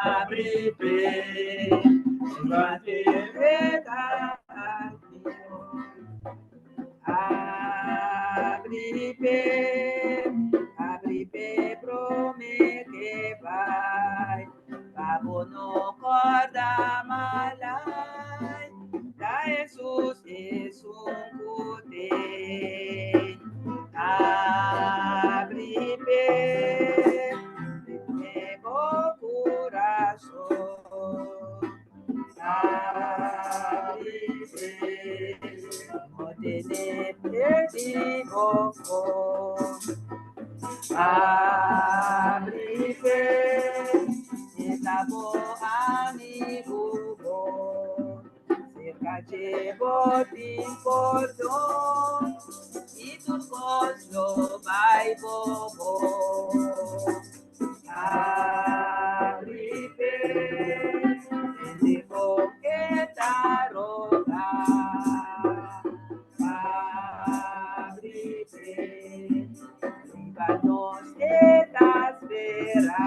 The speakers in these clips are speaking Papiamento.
Abri p'e, Abri p'e, abri p'e prome ke bai, pa bo no kòrda malai, ta Hesus esun ku t'ei. Abri p'e, tene bo kurason. Abri p'e, no tene p'e di boko. Abri p'e, e ta bo amigu bon. Serka dje bo tin pordon, i tur kos lo bai bo bon. Abri p'e, tende kon e ta roga. Abri p'e, riba nos e ta spera.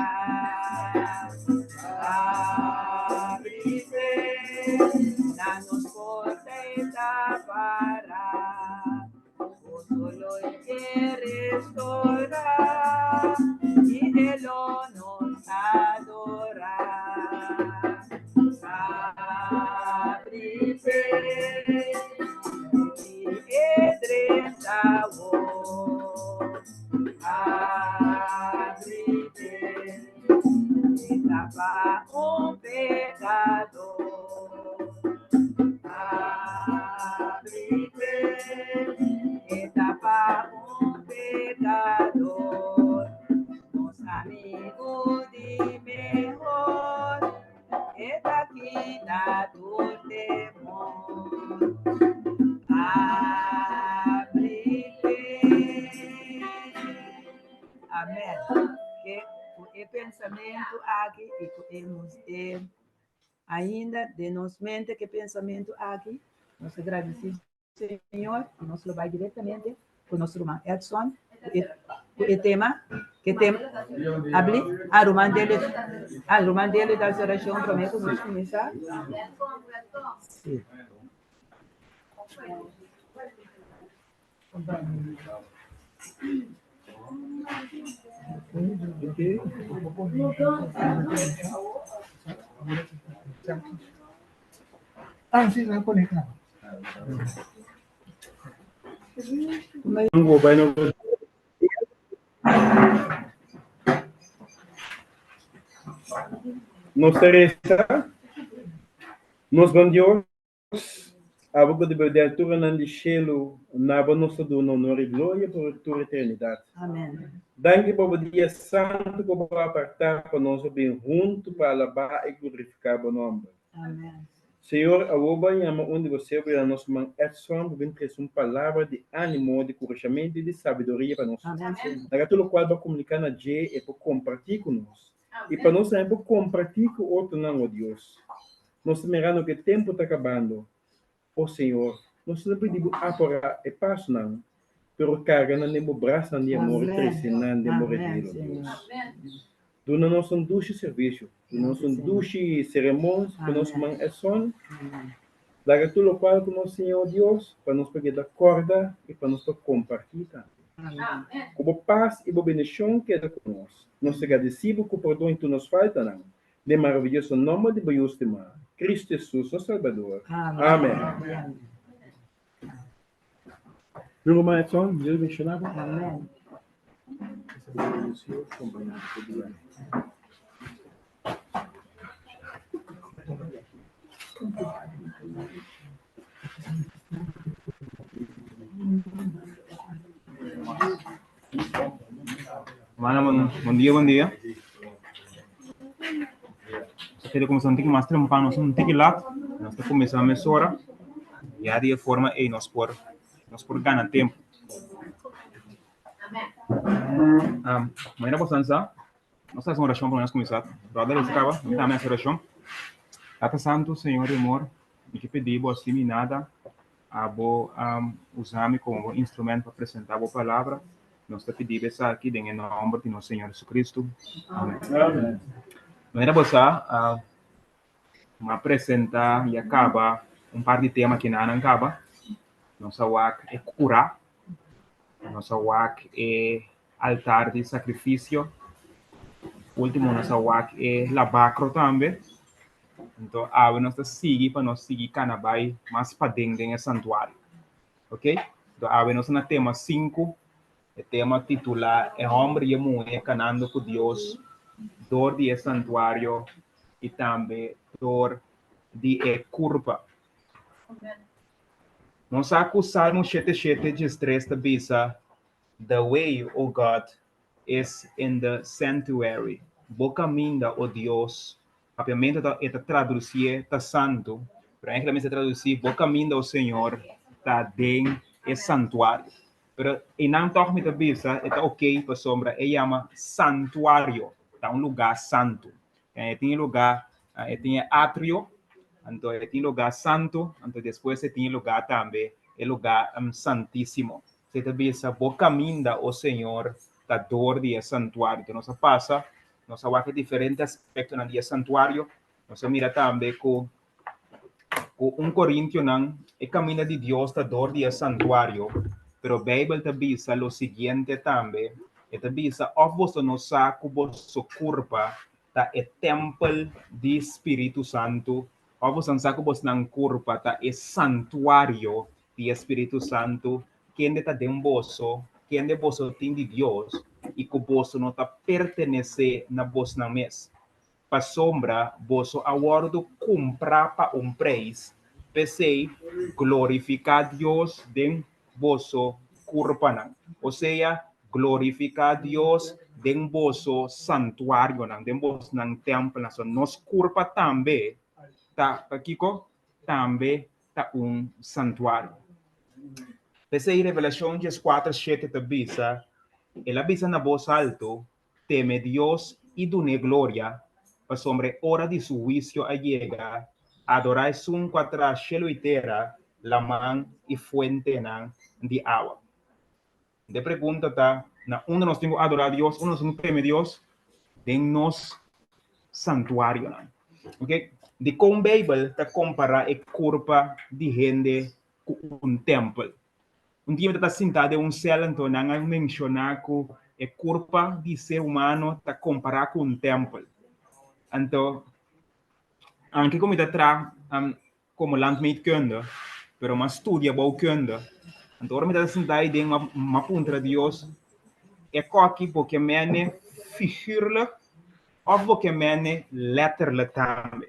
Abri p'e, na nos porta e ta para. Boso lo e ke restorá, i e lo nos adorá. Abri p'e, i e drenta awor. Abri p'e, e ta pa un pekador. Abri p'e, e ta pa un pekador. Nos amigu di mehor, e ta kita tur temor. Abri p'e. Amen. Ke ku e pensamentu aki i ku e e ainda den nos mente ke pensamentu aki, nos ta gradisí Señor i nos lo bai direktamente ku nos ruman Edson ku e ku e tema ke tema abli ah ruman Delio ah ruman Delio ta hasi orashon promé ku nos kuminsá sí. Nos ta resa, nos bon Dios. Abo ku ta bebe di alturanan di shelu, na bo nos ta duna onor i gloria pa tur eternidat. Danki pa bo dia santu ku bo a apartá pa nos a bin huntu pa alabá i glorifiká bo nòmber. Señor, awor bo a yama un di bo servonan, nos ruman Edson, pa bin trese un palabra di ánimo, di kurashamentu i di sabiduria pa nos. Laga tur lokual bo a komuniká na dje e por kompartí ku nos, i pa nos tambe por kompartí ku otronan, o Dios. Nos ta mirando ku e tempu ta kabando. O Señor, nos ta pidi Bo aporá e pasonan, pero karga nan den Bo brasanan di amor i trese nan den Bo reino, Dios. Duna nos un dushi servisio, duna nos un dushi seremon ku nos man Edson. Laga tur lokual ku nos siña, o Dios, pa nos por keda kòrda i pa nos por kompartí tambe. Ku Bo pas i Bo bendishon keda ku nos. Nos ta gradisí Bo ku pordon i tur nos faltanan. Den maraviyoso nomber di bo Yu stimá, Cristo Jesus, nos Salbador. Amen. Mi ruman Edson, Dios bendiciona bo. Amen. Mana, bon, bon dia, bon dia. Nos ta kuminsá un tiki mas trempan, nos un tiki lat. Nos ta kuminsá mesora. Ya di e forma ei nos por nos por gana tempu. Um, mañana bosan sa, nos ta hasi un orashon promé nos kuminsá. Brother, ese kaba, mi tambe hasi orashon. Tata Santu, Señor di amor, mi ke pidi bo así mi nada Abo a usa mi komo bo instrument pa presentá bo palabra. Nos ta pidi bo esaki den e nòmber di nos Señor Jesucristo. Amèn. Manera bo sa, mi a presenta i a kaba un par di tema ki nan kaba. Nos a wak e kurá, nos a wak e altar di sakrifisio, último nos a wak e labakro tambe. Anto awe nos ta sigui pa nos sigui kana bai mas paden den e santuario. Ok? Anto awe nos ta na tema sinku. E tema titulá E Hòmber i e Muhé Kanando ku Dios dor di e Santuario i tambe dor di e Kurpa. Nos sa ku Salmo 77, 13 ta bisa, The way, O God, is in the sanctuary. Bo kaminda, O Dios, papiamentu ta e ta tradusié ta santu, pero eigenlijk mester tradusí bo kaminda, O Señor, ta den e santuario. Pero einan tòg mi ta bisa e ta okey pasobra e yama santuario, ta un lugá santu. E tin e lugá, e tin e atrio, anto e tin lugá santu, anto despues e tin e lugá tambe, e lugá santísimo. Se ta bisa, Bo kaminda, o Señor, ta dor di e santuario. Enton nos a pasa, nos a wak e diferente aspektonan di e santuario, nos a mira tambe ku Ku un Korintionan, e kaminda di Dios ta dor di e santuario, pero Beibel ta bisa lo siguiente tambe, e ta bisa, Òf boso no sa ku boso kurpa ta e tèmpel di spiritu santu? Òf boso no sa ku bosnan kurpa ta e santuario di e spiritu santu, kende ta den boso, kende boso tin di Dios, i ku boso no ta pertenesé na bosnan mes? Pasobra boso a wòrdu kumprá pa un preis, p'esei glorifiká Dios den boso kurpanan, osea, glorifiká Dios den boso santuarionan, den bosnan tèmpelnan. So, nos kurpa tambe ta, ta kiko? Tambe ta un santuario. P'esei Revelashon dieskuater shete ta bisa, El a bisa na bos altu, Teme Dios i dun'é gloria, pasobra e ora di su huisio a yega, adorá esun ku a traha shelu i tera, laman i fuentenan di awa. E pregunta ta, na unda nos tin ku adorá Dios? Unda nos tin ku teme Dios? Den nos santuarionan. Oke, dikon Beibel ta kompará e kurpa di hende ku un tèmpel? Un dia mi tabata sintá den un sèl anto nan a menshoná ku e kurpa di ser humano ta kompará ku un tèmpel. Anto, anke ku mi ta traha komo landmeetkunde, pero mi a studia bouwkunde, anto ora mi tabata sintá ei den mi a puntra Dios, E kòki bo ke mene figurlijk òf bo ke mene letterlijk tambe?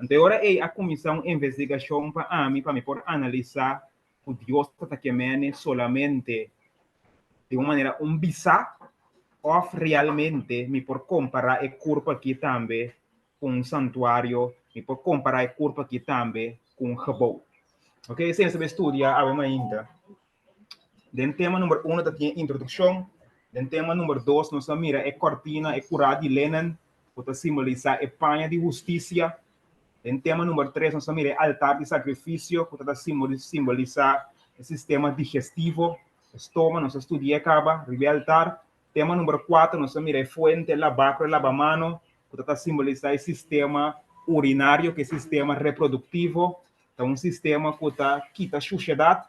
Anto e ora ei a kuminsá un investigashon pa ami pa mi por analisá ku Dios ta ta kemene solamente di un manera un bisá òf realmente mi por kompará e kurpa akí tambe ku un santuario, mi por kompará e kurpa akí tambe ku un gebou. Ok, esei nos ta bai studia awe mainta. Den tema number uno ta tin e introdukshon, den tema number dos nos a mira e kòrtina, e kurá di lenen ku ta simbolisá e paña di hustisia. Den tema number tres nos ta mira e altar di sakrifisio ku ta ta simbolisá e sistema digestivo, e stoma, nos a studi'é kaba riba e altar. Tema number kuater nos ta mira e fuente, labakro, e labamano ku ta ta simbolisá e sistema urinario, ku e sistema reproduktivo, ta un sistema ku ta kita shushedat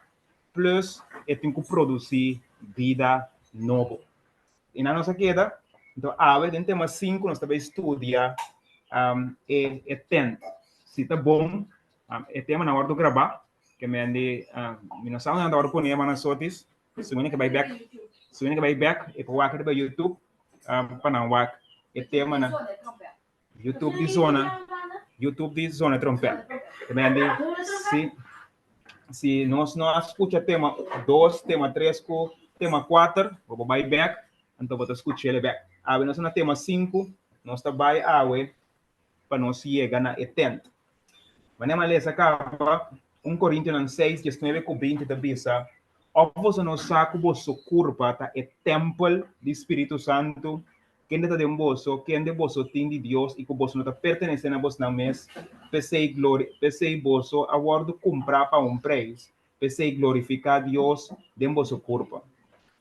plus e tin ku produsí bida nobo. I nan nos a keda. Enton awe den tema sinku nos ta bai studia e e tent. Si ta bon, e tema nan wòrdu grabá, ke men di mi no sa unda nan ta wòrdu pone ma nan sotis. Si wene ke bai bèk, si wene ke bai bèk e por wak riba YouTube pa nan wak e temanan. YouTube di zona, YouTube di zona trompet. Ke men di si si nos no a skucha tema dos, tema tres ku tema kuater, bo por bai bèk, anto bo ta skuch'el bèk. Awe nos ta na tema sinku, nos ta bai awe pa nos yega na e tent. Manera mi a lesa kaba, un Korintionan seis, diesnuebe ku binti ta bisa, Òf boso no sa ku boso kurpa ta e tèmpel di Spiritu Santu, Kende ta den boso, kende boso tin di Dios i ku boso no ta pertenesé na bosnan mes, p'esei glori, p'esei boso a wòrdu kumprá pa un preis, p'esei glorifiká Dios den boso kurpa.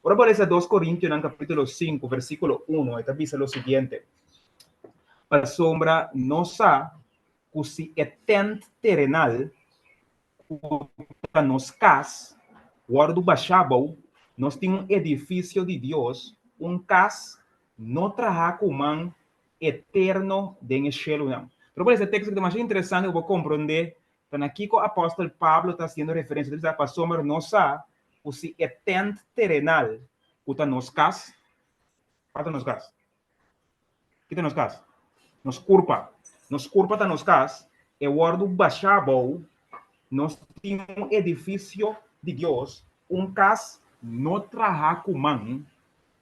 Ora bo lesa dos Korintionan kapítulo sinku, versíkulo uno, e ta bisa lo siguiente, Pasobra nos sa ku si e tènt terenal ku ta nos kas wòrdu bashá abou, nos tin un edifisio di Dios, un kas no trahá ku man, eterno den e shelunan. Pero por ese teksto ku ta masha interesante ku bo komprondé ta na kiko apòstel Pablo ta hasiendo referensia. Ta bisa, Pasobra nos sa ku si e tènt terenal ku ta nos kas, kua ta nos kas? Ki ta nos kas? Nos kurpa. Nos kurpa ta nos kas, e wòrdu bashá abou, nos tin un edifisio di Dios, un kas no trahá ku man,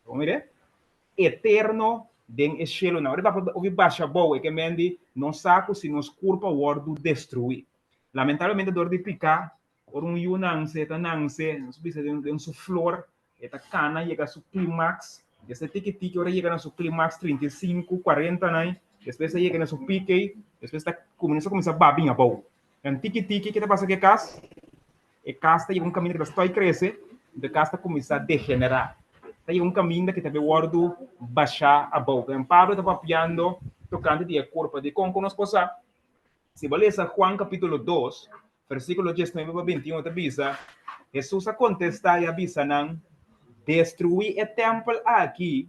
bo mira? Eterno den e shelunan. Ora e papia obi basha abou, e ke men di nos sa ku si nos kurpa wòrdu destruí. Lamentablemente dor di piká, ora un yu nanse, ta nanse, nos bisa den su flor, e ta kana yega su klimaks, despues tiki tiki ora e yega na su klimaks 35, 40 nan, despues e yega na su pik ei, despues ta kuminsa kuminsa babin abou. Dan tiki tiki ke ta pasa ku e kas? E kas ta yega un kaminda ku ta stòi krese, anto e kas ta kuminsá degenerá. Ta yega un kaminda ku ta bai wòrdu bashá abou. P'esei Pablo ta papiando tokante di e kurpa. Dikon ku nos por sa? Si bo lesa Juan kapítulo 2, versíkulo 19 pa 21 ta bisa, Hesus a kontestá i a bisa nan, Destruí e tèmpel aki,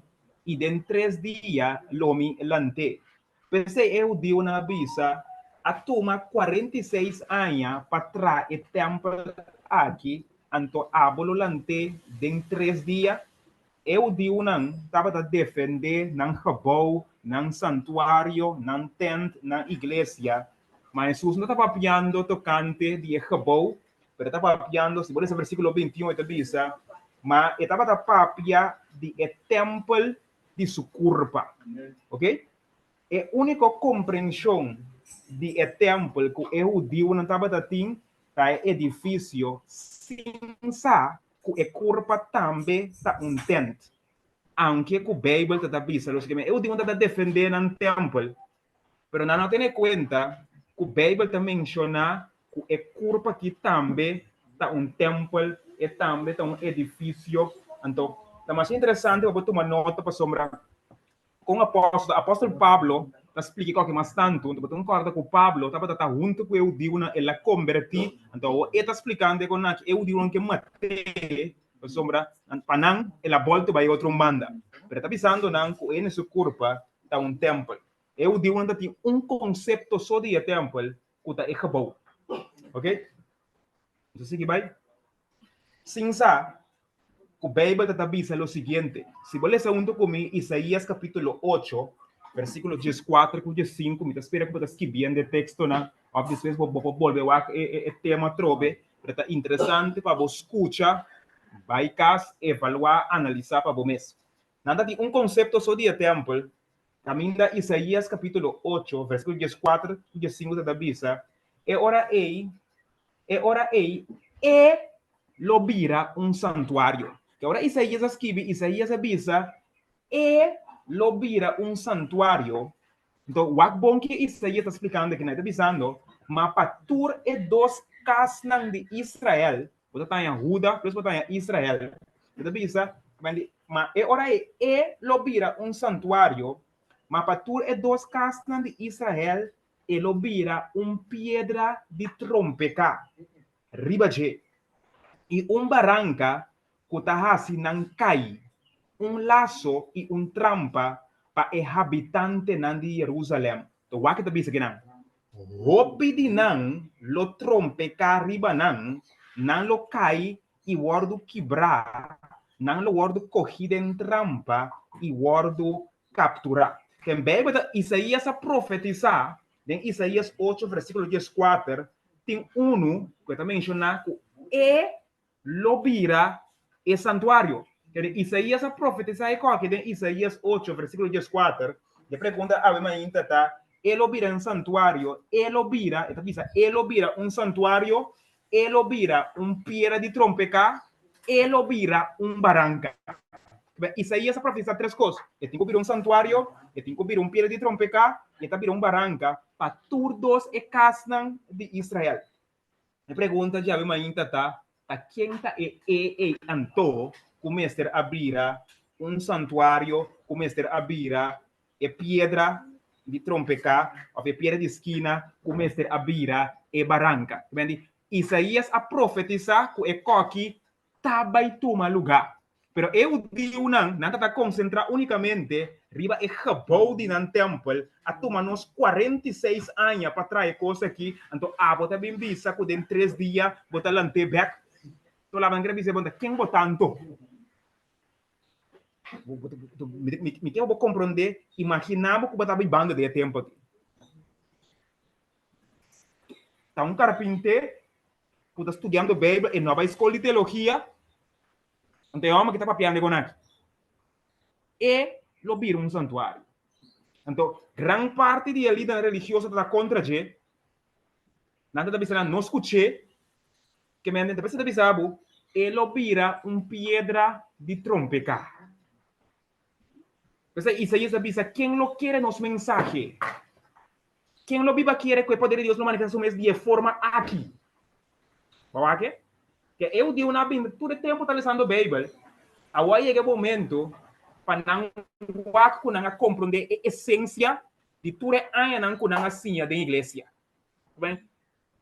i den tres dia lo mi lant'é. P'esei e hudiunan a bisa, A tuma 46 aña pa traha e tèmpel aki, anto abo lo lant'é den tres dia? E hudiunan tabata defendé nan gebou, nan santuario, nan tènt, nan iglesia. Ma Hesus no ta papiando tokante di e gebou, pero e ta papiando, si bo lesa versíkulo 21 e ta bisa, ma e tabata papia di e tèmpel di su kurpa. Ok? E úniko komprenshon di e tèmpel ku e hudiunan tabata tin ta e edifisio sin sa ku e kurpa tambe ta un tènt. Aunke ku Beibel ta ta bisa loke e hudiunan tabata defendé nan tèmpel, pero nan no tene kuenta ku Beibel ta menshoná ku e kurpa aki tambe ta un tèmpel, e tambe ta un edifisio. Anto, ta masha interesante pa bo tuma nota pasobra kon apòstel, apòstel Pablo ta splika e kòke mas tantu. Anto bo ta kòrda ku Pablo tabata ta huntu ku e hudiunan, el a kombertí. Anto awor e ta splikando e kon aki e hudiunan ke mat'é pasobra pa nan el a bòltu bai otro un banda. Pero e ta bisando nan ku e na su kurpa ta un tèmpel. E hudiunan ta tin un konsepto so di e tèmpel, ku ta e gebou. Ok? Nos a sigui bai. Sin sa ku Beibel ta ta bisa lo siguiente. Si bo lesa huntu ku mi Isaías kapítulo 8, versíkulo 14 ku 15, mi ta spera ku bo ta skibiendo e tekstonan, òf despues bo por bolbe wak e, e, e tema atrobe, pero ta interesante pa bo skucha, bai kas, evaluá, analisá pa bo mes. Nan ta tin un konsepto so di e tèmpel, Kaminda Isaías kapítulo 8, versíkulo 14 ku 15 ta ta bisa, E ora ei, e ora ei e lo bira un santuario. Ke ora Isaías a skibi, Isaías a bisa, E lo bira un santuario. Anto, wak bon ke Isaías ta splikando aki nan. E ta bisando, Ma pa tur e dos kasnan di Israel, Bo ta taña Huda, plus bo taña Israel. E ta bisa, Ma e ora ei e lo bira un santuario, ma pa tur e dos kasnan di Israel e lo bira un piedra di trompeká riba dje, i un baranka ku ta hasi nan kai, un laso i un trampa pa e habitantenan di Jerusalèm. Ta wak e ta bisa kinan. Hopi di nan lo trompeká riba nan, nan lo kai i wòrdu kibrá, nan lo wòrdu kogí den trampa i wòrdu kapturá. Den Beibel ta Isaías a profetisá den Isaías 8 versíkulo 14, tin unu ku e ta menshoná ku e lo bira e santuario. Kende Isaías a profetisá e kòke den Isaías 8, versíkulo 14. E pregunta awe mainta ta, E lo bira un santuario? E lo bira, e ta bisa, e lo bira un santuario? E lo bira un piedra di trompeká? E lo bira un baranka? Isaías a profetisá tres kos, e tin ku bira un santuario, e tin ku bira un piedra di trompeká, i e ta bira un baranka pa tur dos e kasnan di Israel. E pregunta djawe mainta ta, Ta ken ta e e ei anto ku mester a bira un santuario, ku mester a bira e piedra di trompeká òf e piedra di skina ku mester a bira e baranka. Isaías a profetisá ku e kòki ta bai tuma lugá. Pero e hudiunan, nan tabata konsentrá únikamente riba e gebou di nan tèmpel. A tuma nos 46 aña pa traha e kos akí, anto abo ta bin bisa ku den tres dia bo ta lant'é bèk? Anto Laban kere bisa e bonta, Ken bo ta anto? Mi ke pa bo komprondé, imaginá bo ku bo ta bibando den e tempu akí. Ta un karpinté ku ta studiando Beibel, e no a bai skol di teologia, anto e hòmber ki ta papiando kon aki, e lo bira un santuario. Anto, gran parti di e lidernan religioso ta kontra dje, nan ta bisa nan, no skuch'é, ke men ta ta bisa bo, e lo bira un piedra di trompeká. P'esei Isaías a bisa, Ken lo kere nos mensahe? Ken lo biba kere ku e poder di Dios lo manifestá su mes di e forma aki? Bo wak e? Ke e hudiunan a bin tur e tempu ta lesando Beibel, awor a yega e momento pa nan wak ku nan a komprondé e esensia di tur e añanan ku nan a siña den iglesia.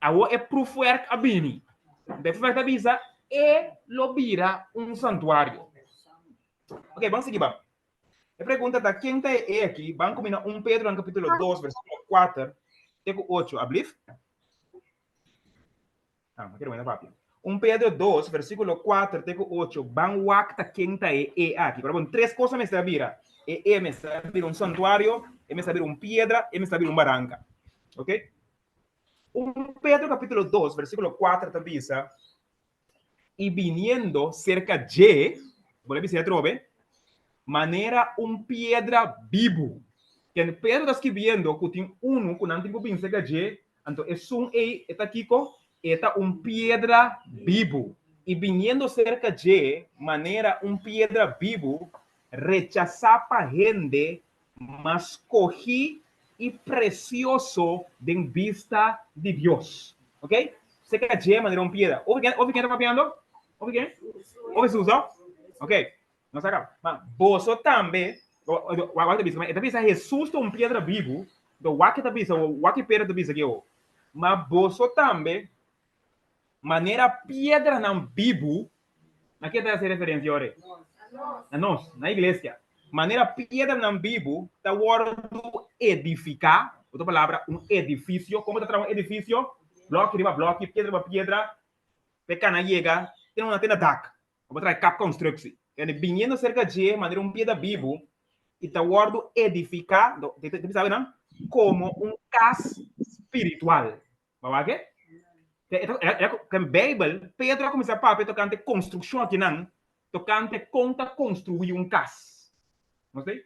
Awor e proefwerk a bini. E proefwerk ta bisa, E lo bira un santuario. Ok, ban sigui ban. E pregunta ta, ken ta e e aki? Ban kuminá 1 Pedro nan kapítulo 2, versíkulo 4 te ku 8, ablief? Ah, mi kere wena papia. 1 Pedro 2, versíkulo 4 te ku 8, ban wak ta ken ta e e aki. Pero bon, tres kos a mester a bira. E e mester a bira un santuario, e mester a bira un piedra, e mester a bira un baranka. Ok? 1 Pedro kapítulo 2, versíkulo 4 ta bisa, I biniendo serka dje, bo ta bisa atrobe, manera un piedra bibu. Ken Pedro ta skibiendo ku tin unu ku nan tin ku bin serka dje, anto esun ei e ta kiko? E ta un piedra bibu. I biniendo serka dje, manera un piedra bibu, rechasá pa hende, ma skohí i presioso den bista di Dios. Ok? Seka dje manera un piedra. Obi ken, obi ken ta papiando? Obi ken? Obi Jesús, no? Ok. Nos a kaba. Ma boso tambe, wak ta bisa, e ta bisa Jesús ta un piedra bibu, do wak ta bisa, wak Pedro ta bisa ki o. Ma boso tambe, manera piedranan bibu, Na ke ta hasi referensia ora ei? Na nos, na iglesia. Manera piedranan bibu ta wòrdu edifiká, otro palabra, un edifisio. Komo ta traha un edifisio? Blòki riba blòki, piedra riba piedra, pa e kana yega te na te na dak. Bo traha e kap konstruksi. Kende biniendo serka dje manera un piedra bibu i ta wòrdu edifiká, ta bisa nan, komo un kas spiritual. Bo wak e? Den Beibel, Pedro a kuminsá papia tokante konstrukshon akinan, tokante kon ta konstruí un kas. No sei?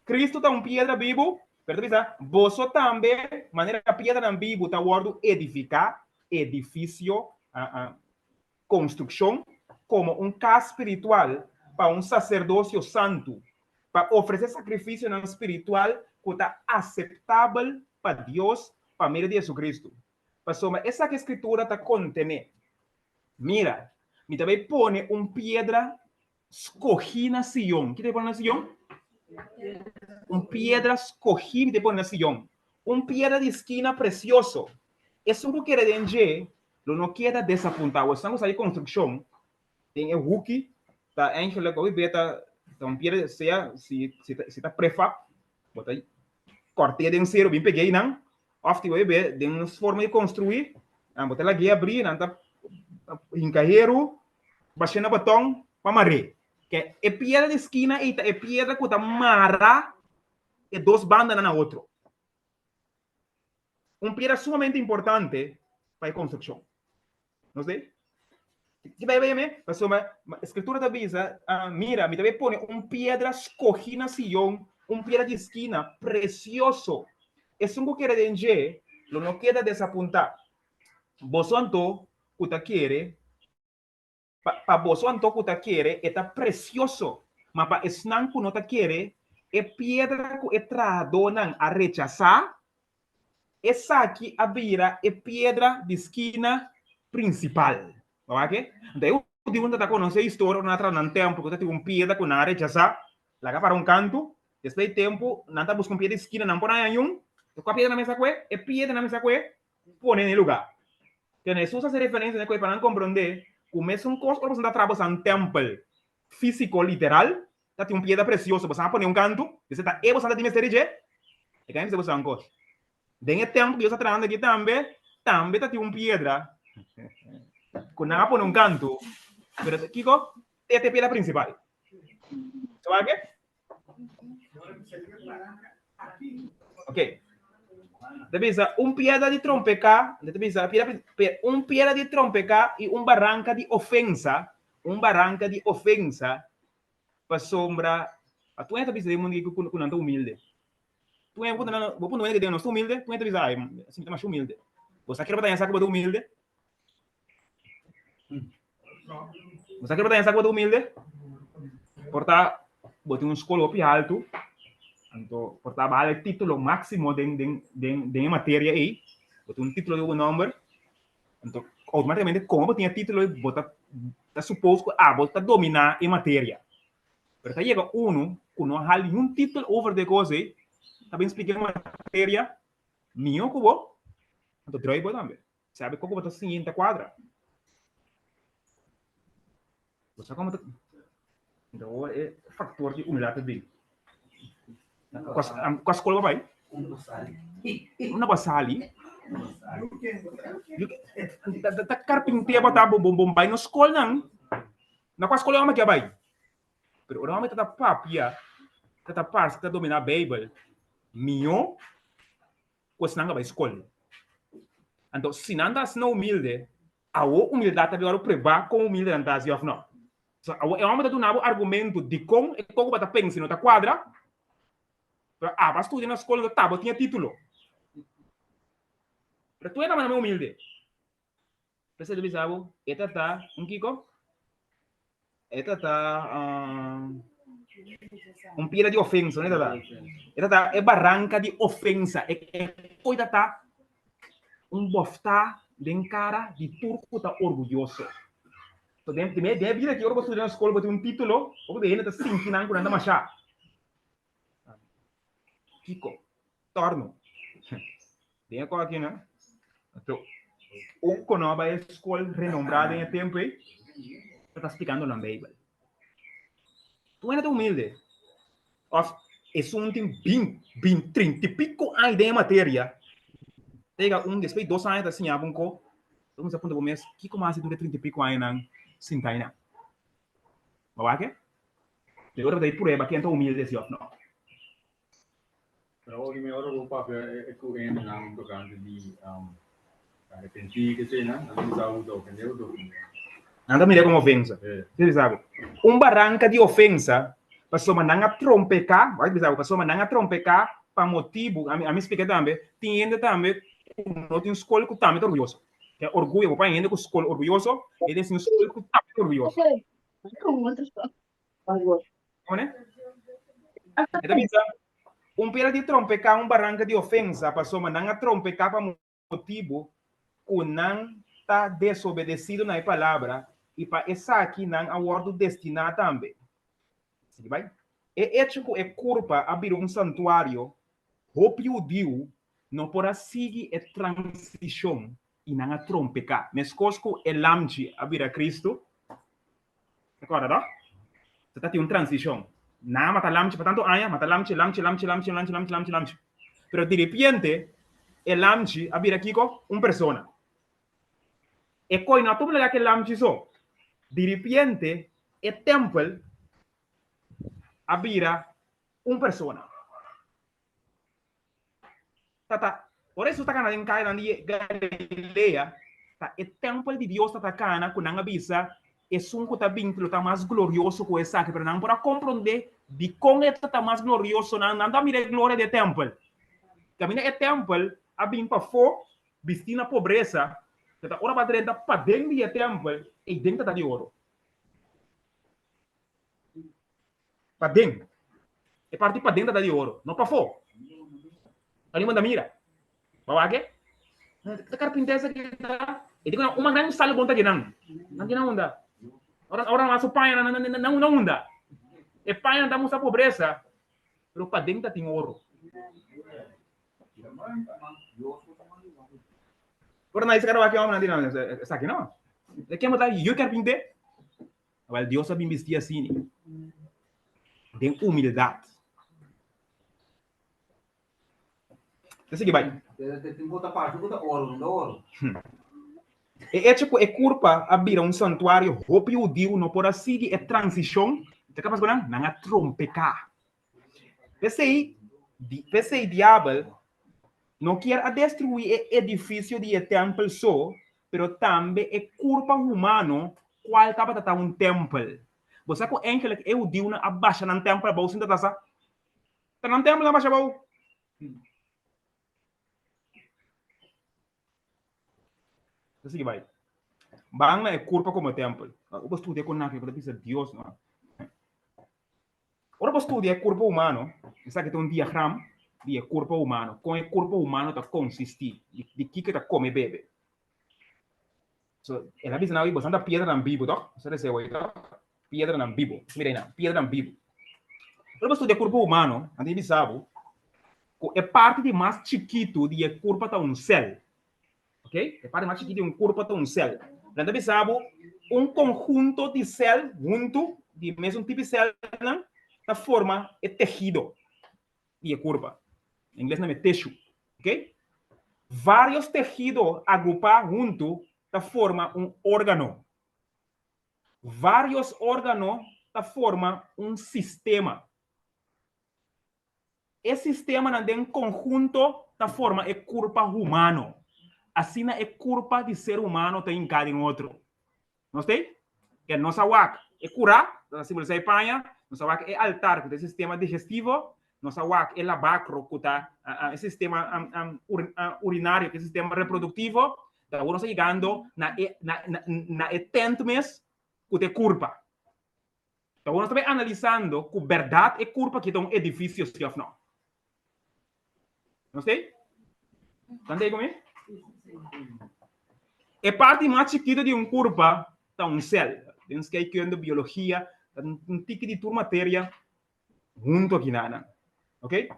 Kristu ta un piedra bibu, pero ta bisa, boso tambe, manera piedranan bibu, ta wòrdu edifiká, edifisio, konstrukshon, komo un kas spiritual pa un saserdosio santu, pa ofresé sakrifisionan spiritual ku ta aseptabel pa Dios pa medio di Hesukristu. Pasobra esaki e Skritura ta kontené, Mira, mi ta bai pone un piedra skohí na Sion. Ki ta bai pone na Sion? Un piedra skohí mi ta bai pone na Sion, un piedra di skina presioso. Esun ku kere den dje lo no keda desapuntá. Esnan ku sa di konstrukshon den e huki ta eigenlijk hopi be ta ta un piedra sea si si ta si ta prefab bo ta kòrt'é den sero bin peg'é einan òf tin hopi be den un forma di konstruí bo ta lag'é abrí nan ta hinka heru bash'é na baton pa mar'é. Ke e piedra di skina ei ta e piedra ku ta mara e dos bandanan na otro. Un piedra sumamente importante pa e konstrukshon. Nos dei? Ki bai bai me? Pasobra Skritura ta bisa, Mira, mi ta bai pone un piedra skohí na Sion, un piedra di skina presioso. Esun ku kere den dje lo no keda desapuntá. Boso anto ku ta kere, Pa boso anto ku ta kere, e ta presioso, ma pa esnan ku no ta kere, e piedra ku e trahadónan a rechasá, esaki a bira e piedra di skina prinsipal. Bo wak e? Anto e hudiunan ta konosé e historia ora nan a traha nan tèmpel ku ta tin un piedra ku nan a rechasá, laga para un kantu. Despues di tempu, nan ta buska un piedra di skina, nan por haña yun. Kua piedra nan mester kue? E piedra nan mester kue pone na e lugá. Kende Hesus hasi referensia na e kue pa nan komprondé ku mesun kos ora boso ta traha boso tèmpel físiko literal, ta tin un piedra presioso, boso a pone un kantu, esei ta e boso ta tin mester di dje. E ka mester boso un kos. Den e tèmpel ku Dios ta trahando aki tambe, tambe ta tin un piedra ku nan a pone un kantu, pero kiko? E ta e piedra prinsipal. Sa wak ke? Ok. Ta bisa un piedra di trompeká, ta bisa piedra, un piedra di trompeká i un baranka di ofensa, un baranka di ofensa, pasobra a tur hende ta bisa den mundu aki ku nan ta humilde. Tur hende bo puntra hende ku nos ta humilde, tur hende ta bisa ai, si mi ta masha humilde. Bo sa kere bo ta pensa ku bo ta humilde? Bo sa ke bo ta pensa ku bo ta humilde? Por ta bo tin un skol hopi haltu, anto por ta bo hala e título máksimo den den den den e materia ei, bo tin un título riba bo nòmber, anto outomátikamente komo bo tin e título ei bo ta ta supos ku abo ta dominá e materia. Pero ta yega unu ku no a hala niun título over di e kos ei, ta bin splika e materia mihó ku bo, anto drùi bo tambe. Sabe koko bo ta siña ta kuadra? Bo sa komo ta Então, e faktor di humildad ta bin. Kua skol bo bai? Unda bo sali? Ta karpinté bo ta bo bo bai na skolnan. Na kua skol e hòmber ke a bai? Pero ora hòmber ta ta papia, ta ta parse ta dominá Beibel mihó ku esnan a bai skol. Anto, si nan ta asina humilde, awo humildat ta wòrdu pruebá kon humilde nan ta hasi òf nò. So, awo e hòmber ta duna bo argumentu dikon e koko bo ta pensa no ta kuadra, pero abo a studia na skol, anto ta bo tin e título. Pero tur e ta manera humilde. P'esei ta bisa bo, e ta ta un kiko? E ta ta un piedra di ofensa, no e ta ta? E ta ta e baranka di ofensa, e koi ta ta un bòftá den kara di tur ku ta orguyoso. So den den e bida aki ora bo studia na skol bo tin un título, hopi bes hende ta sinti nan ku nan ta mashá. Kiko? Torno. Den e kos aki no. Anto, un ku no a bai e skol renombrá den e tempu ei, ta ta splikando nan Beibel. Tur hende ta humilde. Òf esun tin bin, bin, trinta i piko aña den e materia, ta yega un despues di dos aña ta siña bo un ko, bo kuminsá puntra bo mes, kiko mas di tur e trinta i piko añanan sinta einan? Bo wak e? Di ora bo ta e prueba ken ta humilde si òf no. Pero hopi mi ora bo papia ku hendenan tokante di arepentí ke eseinan, nan ta bisa bo ta ofendé bo ta ofendé. Nan ta mira komo ofensa. Si bisa bo, un baranka di ofensa pasobra nan a trompeká, wak bisa bo, pasobra nan a trompeká pa motibu, ami ami splika tambe, tin hende tambe ku no tin skol ku tambe ta orguyoso. Ke orguyo, bo paña hende ku skol orguyoso, e den sin skol ku tambe ta orguyoso. Pone? E ta bisa, Un piedra di trompeká, un baranka di ofensa, pasobra nan a trompeká pa motibu ku nan ta desobedesido na e palabra, i pa esaki nan a wòrdu destiná tambe. Sigui bai. E echo ku e kurpa a bira un santuario, hopi hudiu no por a sigui e transishon i nan a trompeká. Meskos ku e lamchi a bira Kristu, Recorda to? So ta tin un transicion. Nan a mata lamchi pa tanto aña, mata lamchi, lamchi, lamchi, lamchi, lamchi, lamchi, lamchi, lamchi. Pero diripiente e lamchi a bira kiko? Un persona. E koi no a tuma lugar ku e lamchi so. Diripiente e tempel a bira un persona. Tata, ora Hesus ta kana den kayanan di Galilea, ta e tèmpel di Dios ta kana ku nan a bisa, Esun ku ta binti lo ta mas glorioso ku esaki. Pero nan por a komprondé dikon e ta mas glorioso. Nan nan ta mira e gloria di e tèmpel. Kaminda e tèmpel a bin pafó, bistí na pobresa, ta ora bo a drenta paden di e tèmpel, ei den ta ta di oro. Paden. E parti paden ta ta di oro, no pafó. Ani manda mira. Ba wak e? Ta carpintesa ki ta. E di ku nan uma gran sal bon ta djenan. Nan djenan unda. Ora ora nan su paña nan nan nan unda. E paña nan ta mustra pobresa. Pero paden ta tin oro. Ora nan dice wak homber nan di no esaki no. De ken bo ta yu carpinte? Wel Dios a bin bisti asina. Den humildad. Ta sigui bai. E echo ku e kurpa a bira un santuario hopi hudiu no por a sigui e transishon, ta kapas ku nan? Nan a trompeká. P'esei, p'esei diabel no kier a destruí e edifisio di e tèmpel so, pero tambe e kurpa humano kual tabata ta un tèmpel. Bo sa ku èngelik e hudiunan a basha nan tèmpel abou sin ta ta sa? Ta nan tèmpel nan basha abou. Ta sigui bai. Ban na e kurpa komo tèmpel. Ora bo studia ku nan, bo ta bisa Dios no. Ora bo studia e kurpa humano, esaki ta un diagram di e kurpa humano, kon e kurpa humano ta konsistí, di kiko e ta kome bebe. So, el a bisa nan, boso ta piedranan bibu, tok? Boso ta deseo ei, tok? Piedranan bibu. Boso mira einan, piedranan bibu. Ora bo studia e kurpa humano, nan ta bisa bo ku e parti di mas chikitu di e kurpa ta un sèl. Ok? E parti mas chikitu di un kurpa ta un sèl. Nan ta bisa bo un konhunto di sèl huntu, di mesun tipo di sèlnan, ta forma e tehido di e kurpa. Na ingles nan yama tissue. Ok? Varios tehido agrupá huntu ta forma un órgano. Varios órgano ta forma un sistema. E sistemanan den konhunto ta forma e kurpa humano. Asina e kurpa di ser humano ta hinká den otro. Nos tei? Ke nos a wak e kurá, ta simbolisá e paña, nos a wak e altar ku ta e sistema digestivo, nos a wak e labakro ku ta e sistema urinario, ku e sistema reproduktivo, ta awor nos a yegando na e na e tent mes ku ta e kurpa. Ta awor nos ta bai analisando ku bèrdat e kurpa aki ta un edifisio si òf nò. Nos tei? Tan tei ku mi? E parti mas chikitu di un kurpa ta un sèl. Den skeikunde, biologia, ta un tiki di tur materia huntu akinanan. Ok?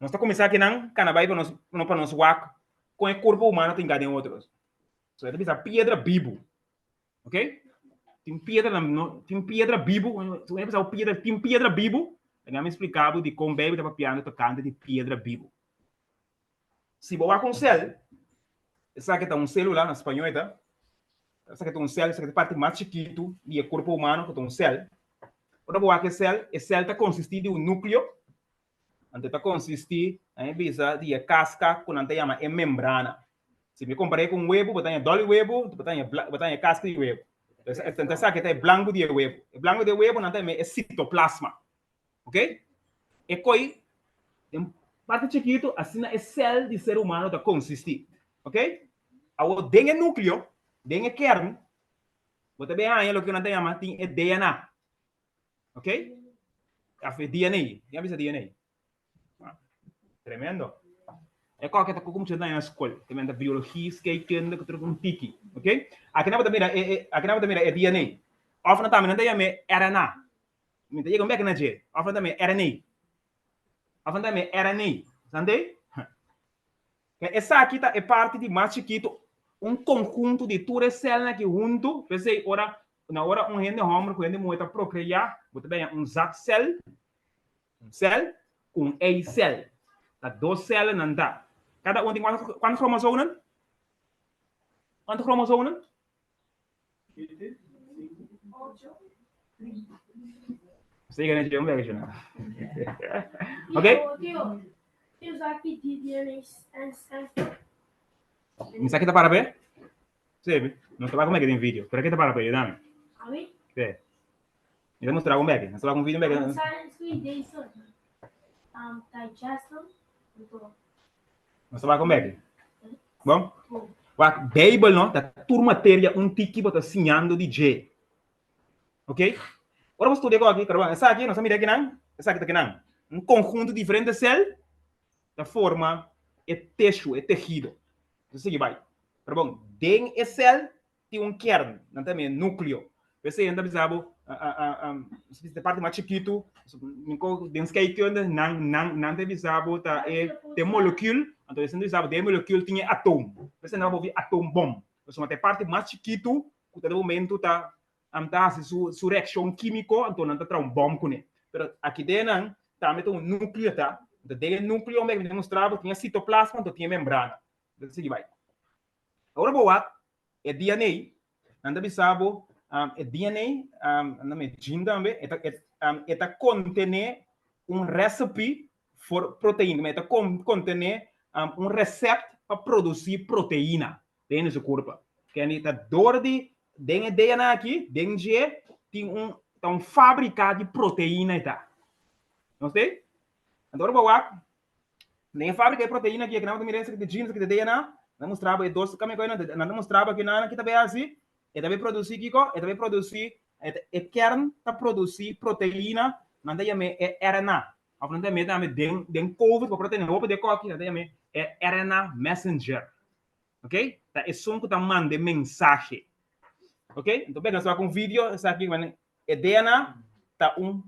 Nos ta kuminsá akinan kana bai pa nos pa nos wak kon e kurpa humano ta hinká den otro. So e ta bisa piedra bibu. Ok? Tin piedra no, tin piedra bibu, su hende pensaba piedra, tin piedra bibu, laga mi explica bo dikon Bijbel ta papiando tocante di piedra bibu. Si bo wak un cel, esaki ta un celula, na spañó e ta, esaki ta un cel, esaki ta e parti mas chikitu di e cuerpo humano ku ta un cel. Ora bo wak e cel, e cel ta consisti di un nucleo, Anto e ta konsistí, nan e bisa, di e kaska ku nan ta yama e membrana. Si mi kompar'é ku un webu, bo ta haña dòl di webu, bo ta haña bo ta haña e kaska di webu. Entonces, esaki ta e blanku di e webu. E blanku di e webu nan ta yama e sitoplasma. Oké? E koi den parti chikitu, asina e sèl di ser humano ta konsistí. Oké? Awor, den e núkleo, den e kern, bo ta bin haña loke nan ta yama tin e DNA. Ok? Of e DNA. Ken a bisa DNA? Ah, tremendo. E koke ta kukum cheta na school. Te menta biologie, scheikunde, ku truk un tiki. Ok? Aki na bota mira e, e, aki na bota mira e DNA. Of na tambe nan ta yame RNA. Mi ta yega un bek na dje. Of na tambe RNA. Of na tambe RNA. Sante? Ke esaki ta e parti di mas chikitu, un konhunto di tur e sèlnan aki huntu. P'esei ora na ora un hende hòmber ku hende muhé ta prokreá, bo ta bèña un zaadcel, un sèl, ku un eicel. Ta dos sèlnan ta. Kada un tin kuantu kromosoomnan? Kuantu kromosoomnan? Siga na dje un bek na. Ok? Mi sa ki ta para pe? Sí, no ta con den video, pero ki ta para pe? Yudame. Sí. Mi ta mustra un bek, no ta con video un bek. Nos ta wak un bek. Bon? Wak, Bijbel no, ta tur materia un tiki bo ta siñando di dje. Ok? Ora bo studia ku aki, pero bon, esaki, nos a mira akinan, esaki ta akinan. Un konhunto di diferente sel ta forma e teshu, e tehido. Nos a sigui bai. Pero bon, den e sel tin un kern, nan ta yama e nukleo. P'esei nan ta bisa bo. E parti mas chikitu, den scheikunde nan nan nan ta bisa bo ta e te molecule, anto esei ta bisa bo den e molecule tin e atoom. P'esei nan ta papia atoombom. Pasobra ta e parti mas chikitu ku ta den momento ta ta hasi su su reakshon kímiko, anto nan ta traha un bòm kuné. Pero aki den nan tambe ta un núkleo ta, anto den e núkleo mi ta mustra bo tin e sitoplasma anto tin e membrana. Bo ta sigui bai. Ora bo wak e DNA, nan ta bisa bo e DNA, nan ta mira gene tambe, e ta e ta kontené un recipe for proteina, e ta kontené un recept pa produsí proteina den su kurpa. Kende ta dor di den e DNA aki, den dje tin un ta un fábrika di proteina e ta. Nos te? Anto ora bo wak Den e fábrika e proteína aki, nan ta mira esaki ta gene, esaki ta DNA, nan mustra bo e dos kami koi nan, nan ta mustra bo kinan ki ta bay hasi, e ta bay produsí kiko? E ta bay produsí, e kern ta produsí proteína, nan ta yam'é e RNA, òf nan ta yam'é tambe den den covid ku por a tene hopi den kòki, nan ta yam'é e RNA messenger, ok, ta esun ku ta manda e mensahe, ok, enton bek nos ta wak un video esaki, e DNA ta un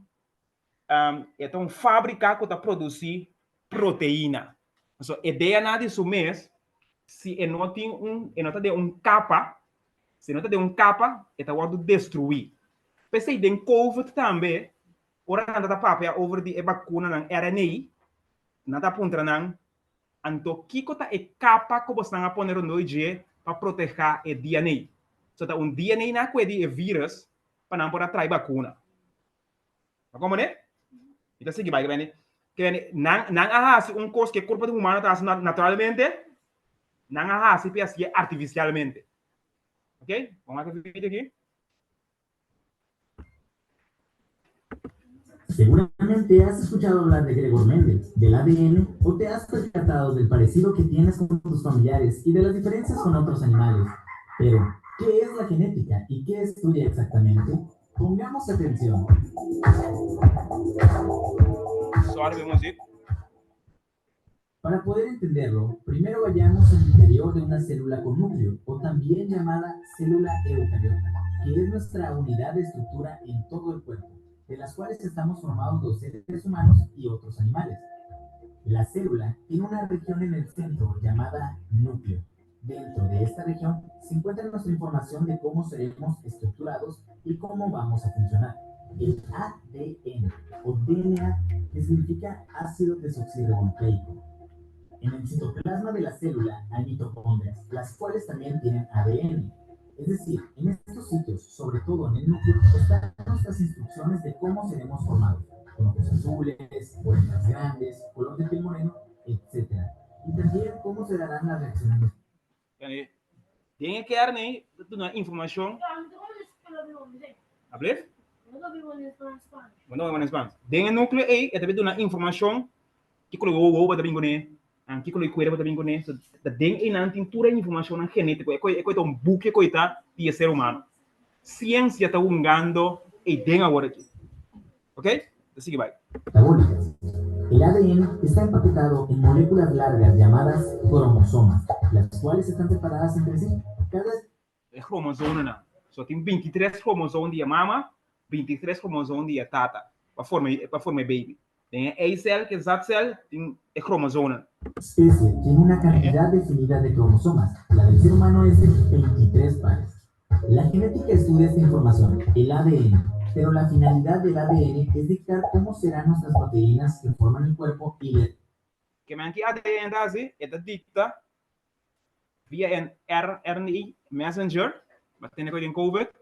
E ta un fábrika ku ta produsí proteina. So, e DNA di su mes, si e no tin un, e no ta den un kapa, si e no ta den un kapa, e ta wòrdu destruí. P'esei den covid tambe, ora nan ta papia over di e bakunanan RNA, nan ta puntra nan, anto kiko ta e kapa ku bosnan a pone rondó dje pa protehá e DNA? So ta un DNA na kue di e vírus pa nan por a trae bakuna. Ma komo ne? Mi ta sigui bai ke beni. Ke beni nan nan a hasi un kos ke kurpo di humano ta hasi naturalmente, nan a hasi pi hasié artifisialmente. Ok, bon wak e video aki. Seguramente has escuchado hablar de Gregor Mendel, del ADN o te has percatado del parecido que tienes con tus familiares y de las diferencias con otros animales. Pero, ¿qué es la genética y qué estudia exactamente? Pongamos atención. Sorry, music. Para poder entenderlo, primero vayamos al interior de una célula con núcleo, o también llamada célula eucariota, que es nuestra unidad de estructura en todo el cuerpo, de las cuales estamos formados los seres humanos y otros animales. La célula tiene una región en el centro llamada núcleo. Dentro de esta región se encuentra nuestra información de cómo seremos estructurados y cómo vamos a funcionar. El ADN o DNA, que significa ácido desoxirribonucleico. En el citoplasma de la célula hay mitocondrias, las cuales también tienen ADN. Es decir, en estos sitios, sobre todo en el núcleo, están nuestras instrucciones de cómo seremos formados, con ojos azules, orejas grandes, color de piel moreno, etc. Y también cómo se darán las reacciones. Den e kern ei ta duna informashon. Ablief? Bo no na Spans. Den e núkleo ei e ta duna informashon kiko lo wowo ta bin kuné, kiko lo kuerpo ta bin kuné. So ta den einan tin tur e informashonnan genétiko. E koi e koi ta un buki koi ta di e ser humano. Siensia ta hungando ei den awor aki. Ok? Ta sigui bai. Metabólicas. El ADN está empaquetado en moléculas largas llamadas cromosomas, las cuales están separadas entre sí. Cada E kromosomennan. So tin 23 kromosoom di e mama, 23 kromosoom di e tata pa forma pa forma e baby. Den e eicel ku e zaadcel tin e kromosomen. Especie tiene una cantidad definida de cromosomas, la del ser humano es de 23 pares. La genética estudia esta información, el ADN, pero la finalidad del ADN es dictar cómo serán nuestras proteínas que forman el cuerpo y le Ke men ki ADN ta hasi? E ta dikta via e RNA messenger, bo tene ku den covid,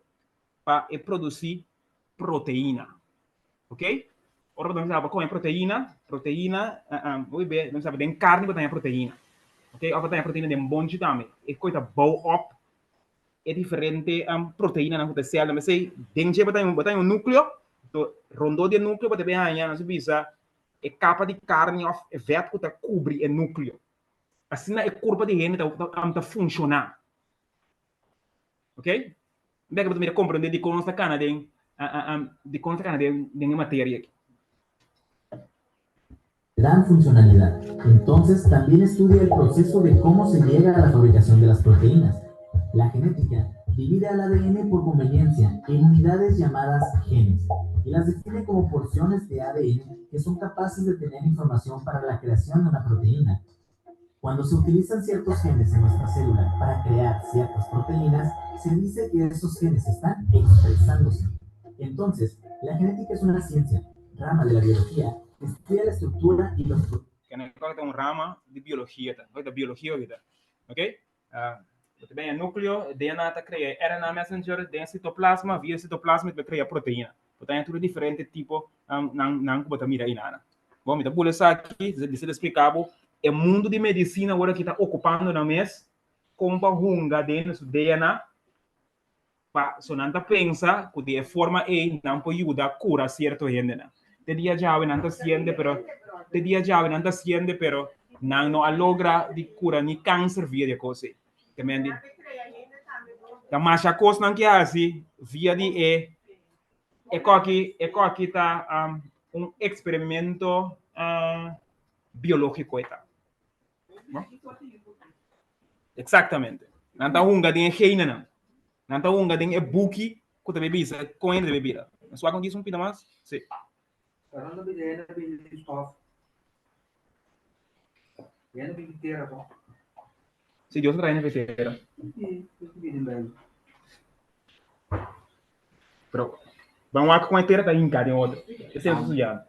pa e produsí proteína. Ok? Ora bo ta kome proteína, proteína, hopi be nos sa den karni bo ta haña proteína. Ok? Òf bo ta haña proteína den bonchi tambe. E kos ta bou op e diferente proteínanan ku ta sèl. P'esei den dje bo ta haña un núkleo, anto rondó di e núkleo bo ta bin haña, nos a bisa, e kapa di karni òf e vèt ku ta kubri e núkleo. Asina e kurpa di hende ta funshoná. Ok? Bek bo ta mira komprendé dikon nos ta kana den dikon nos ta kana den den e materia aki. Dan funcionalidad. Entonces, también estudia el proceso de cómo se llega a la fabricación de las proteínas. La genética. Divide al ADN por conveniencia en unidades llamadas genes y las define como porciones de ADN que son capaces de tener información para la creación de una proteína. Cuando se utilizan ciertos genes en nuestra célula para crear ciertas proteínas, se dice que esos genes están expresándose. Entonces, la genética es una ciencia, rama de la biología, que estudia la estructura y los Kende ta un rama di biologia ta, ta biologia ta. Ok? Uh, ta e núkleo, DNA ta krea RNA messenger, den citoplasma, via citoplasma ta krea proteina. Bo ta tur diferente tipo um, nan nan ku bo mira einan. Bon, mi ta bula esaki, di ser splika bo, e mundu di medisina awor ku ta okupando nan mes kon pa hunga den su DNA pa so nan ta pensa ku di e forma ei nan por yuda kura sierto hendenan. Te dia djawe nan ta hasiendo, pero te dia djawe nan ta hasiendo, pero nan no a logra di kura ni kanser via di e kos ei. Te men di ta masha kosnan ke hasi via di e e koki e koki ta um, un eksperimento uh, biológiko e ta. No? Eksaktamente. Nan ta hunga den e genenan. Nan ta hunga den e buki ku ta bisa kon hende debe bira. Swak un un pida mas? Si. Si Dios ta traha hende tera. Pero ban wak kon e tera ta hinka den otro. Esei nos ta studiando.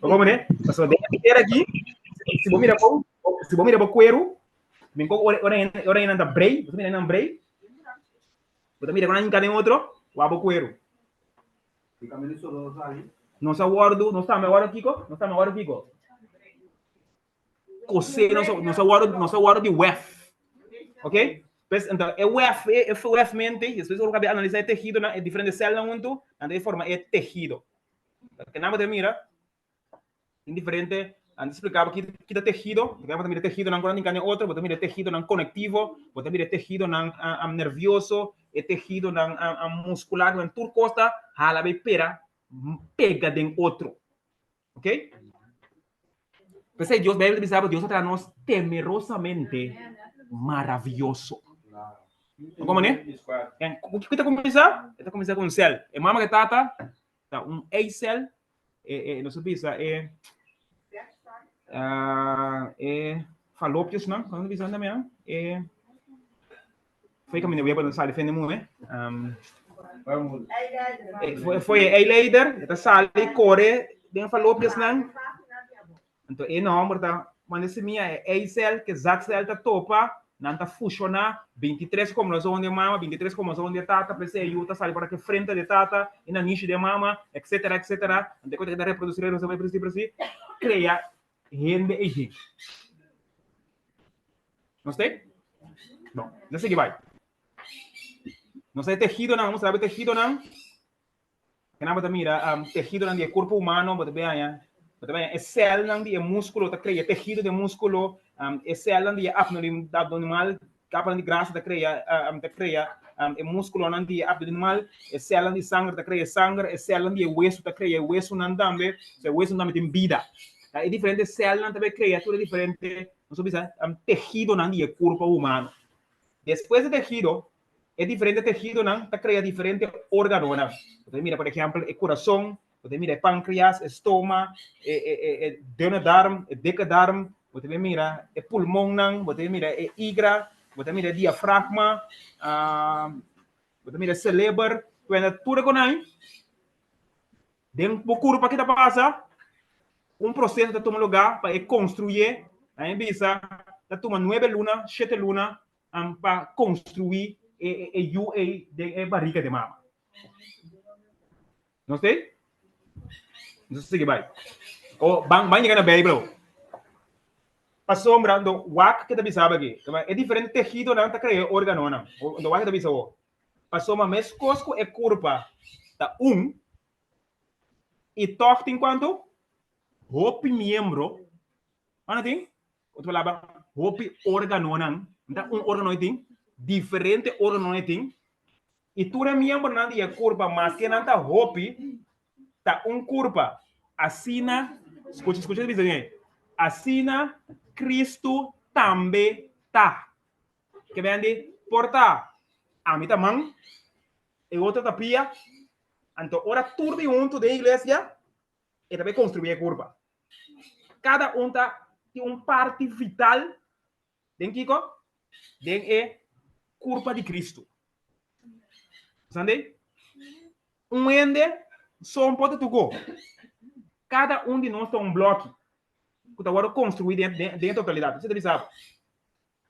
Bo komprende? Pasobra den e tera aki, si bo mira bo, si bo mira bo kueru, bin kon ora ora ora nan ta brei, bo ta mira nan brei, bo ta mira kon nan hinka den otro, wak bo kueru. Nos a wòrdu, nos tambe a wòrdu kiko? Nos tambe a wòrdu kiko? Kosé, nos, nos a wòrdu, nos a wòrdu di wef. Ok? Pues, enton, e wef, e, e wef mente, despues ora bo analisá e tehidonan, e diferente sèlnan huntu, nan ta forma e tehido. Ke nan bo ta mira, tin diferente, nan ta splika bo ki, ki ta tehido, bo ta mira tehidonan ku nan tin kende otro, bo ta mira tehidonan konektivo, bo ta mira tehidonan nervioso, e tehidonan muskular, tur kos ta hala bay pera, pega den otro. Ok? P'esei Dios, Bijbel ta bisa bo, Dios a traha nos temerosamente maraviyoso. Como ne? Kiko ta kuminsá? E ta kuminsá ku un sèl. E mama ku e tata ta un eisèl. E, e, nos ta bisa e, uh, e fallopiusnan, kon ta bisa nan tambe? E, Foi caminda web no sali fende muhe. Um, foi, foi e eileider, ta sali kore den fallopias nan. Anto e nomber ta manda semilla e eicel ke zaadcel ta topa, nan ta fusioná 23 kromosoom de mama, 23 kromosoom de tata, p'esei e yu ta sali por aki frente de tata, e nanishi de mama, etcetera, etcetera. Anto e kos ta reprodusi, reprodusi, reprodusi, reprodusi, krea hende ei. Nos ta ei? Bon, nos sigui bai. Nos ta e tehidonan, nos ta e tehidonan. Kena bo ta mira um, tehidonan di e kurpo humano, bo ta be haña, bo ta be haña e sèlnan di e múskulo ta krea tehido di e múskulo, um, e sèlnan di e abdominal, kapanan di grasa ta krea, um, ta krea um, e múskulonan di e abdominal, e sèlnan di sanger ta krea sanger, e sèlnan di e wesu ta krea e wesunan tambe, so e wesunan tambe tin bida. Ta e diferente sèlnan ta be krea tur e diferente Nos ta bisa tehidonan di e kurpo humano. Despues di tehido, e diferente tehidonan ta krea diferente órganonan. Bo ta mira, por ehèmpel, e kurason, bo ta mira e pankreas, e stoma, e e e e dunne darm, e dikke darm, bo ta mira e pulmonnan, bo ta mira e igra, bo ta mira e diafragma, bo ta mira e seleber, tur e konai. Den bo kurpa ki ta pasa? Un proseso ta tuma lugá pa e konstruyé. Nan e bisa ta tuma nuebe luna, shete luna pa konstruí e yu ei den e barika di e mama. Nos ta ei? Nos ta sigui bai. O ban ban yega na Beibel awor. Pasobra ndo wak ke ta bisa bo aki. E diferente tehidonan ta krea e órganonan. Ndo wak ke ta bisa awor. Pasobra meskos ku e kurpa ta un, i tòg tin kuantu? Hopi miembro. Ora tin? Otro palabra, hopi órganonan. No ta un órgano e tin, diferente órganonan e tin. I tur e miembronan di e kurpa, maske nan ta hopi, ta un kurpa. Asina, skucha, skucha e bisa bien, asina Kristu tambe ta. Ke bende? Por ta ami ta man, e otro ta pia, anto ora tur bin huntu den iglesia, e ta bay construi e curpa. Cada un ta tin un parti vital den kiko? Den e curpa di Cristo. Sande? Un hende so por ta tuko. Cada un di nos ta un bloki ku ta wòrdu konstruí den den e totalidat. Esei ta bisa bo.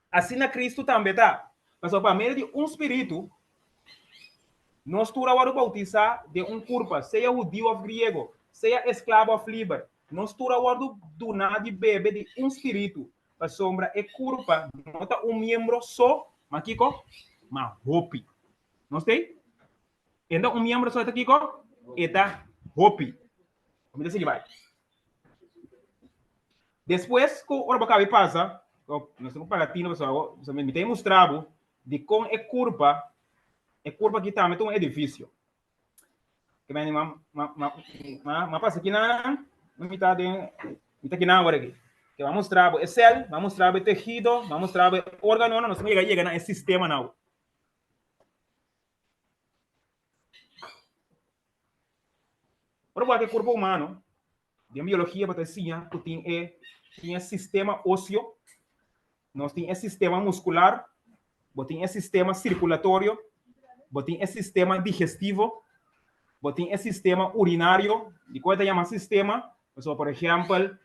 Asina Kristu tambe ta. Pasobra pa medio di un spiritu nos tur a wòrdu boutisá den un kurpa, sea hudiu òf griego, sea esklabo òf liber, nos tur a wòrdu duná di bebe di un spiritu, pasobra e kurpa no ta un miembro so, ma kiko? Ma hopi. Nos t'ei? E no ta un miembro so, e ta kiko? E ta hopi. Mi ta sigui bai. Despues ku ora bo kabi pasa, nos tin ku paga tino pasobra bo, mi ta mustra bo dikon e kurpa, e kurpa aki tambe ta un edifisio. Ke meni ma ma ma ma ma pasa kinan, mi ta den mi ta kinan awor aki. Ke ma mustra bo e sèl, ma mustra bo e tehido, ma mustra bo e órganonan, nos tin ku yega yega na e sistema nan. Ora bo wak e kurpo humano, den biologia bo ta siña ku tin e tin e sistema óseo, nos tin e sistema muskular, bo tin e sistema sirkulatorio, bo tin e sistema digestivo, bo tin e sistema urinario. Dikon e ta yama sistema? Pasobra por ehèmpel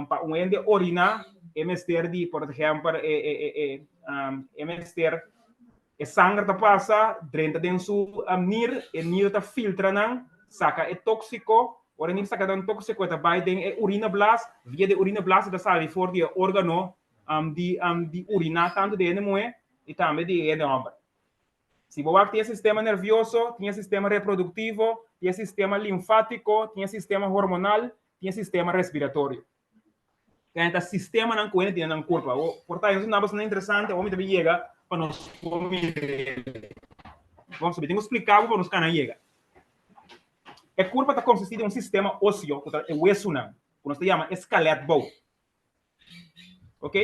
pa un hende oriná e mester di por ehèmpel e e e e mester E sanger ta pasa drenta den su nir, e nir ta filtra nan, saka e tóksiko, ora e nir saka nan tóksiko e ta bai den e urineblaas, via di e urineblaas e ta sali for di e órgano di di uriná tantu di e hende muhé i tambe di e hende hòmber. Si bo wak tin e sistema nervioso, tin e sistema reproduktivo, tin e sistema linfátiko, tin e sistema hormonal, tin e sistema respiratorio. Kende ta sistemanan ku hende tin den nan kurpa. Awor, por ta esnan bastante interesante, awor mi ta bin yega pa nos por mira. Bon, so mi tin ku splika bo pa nos kana yega. E kurpa ta konsistí di un sistema óseo, ku ta e wesunan, ku nos ta yama e skalet bou. Ok?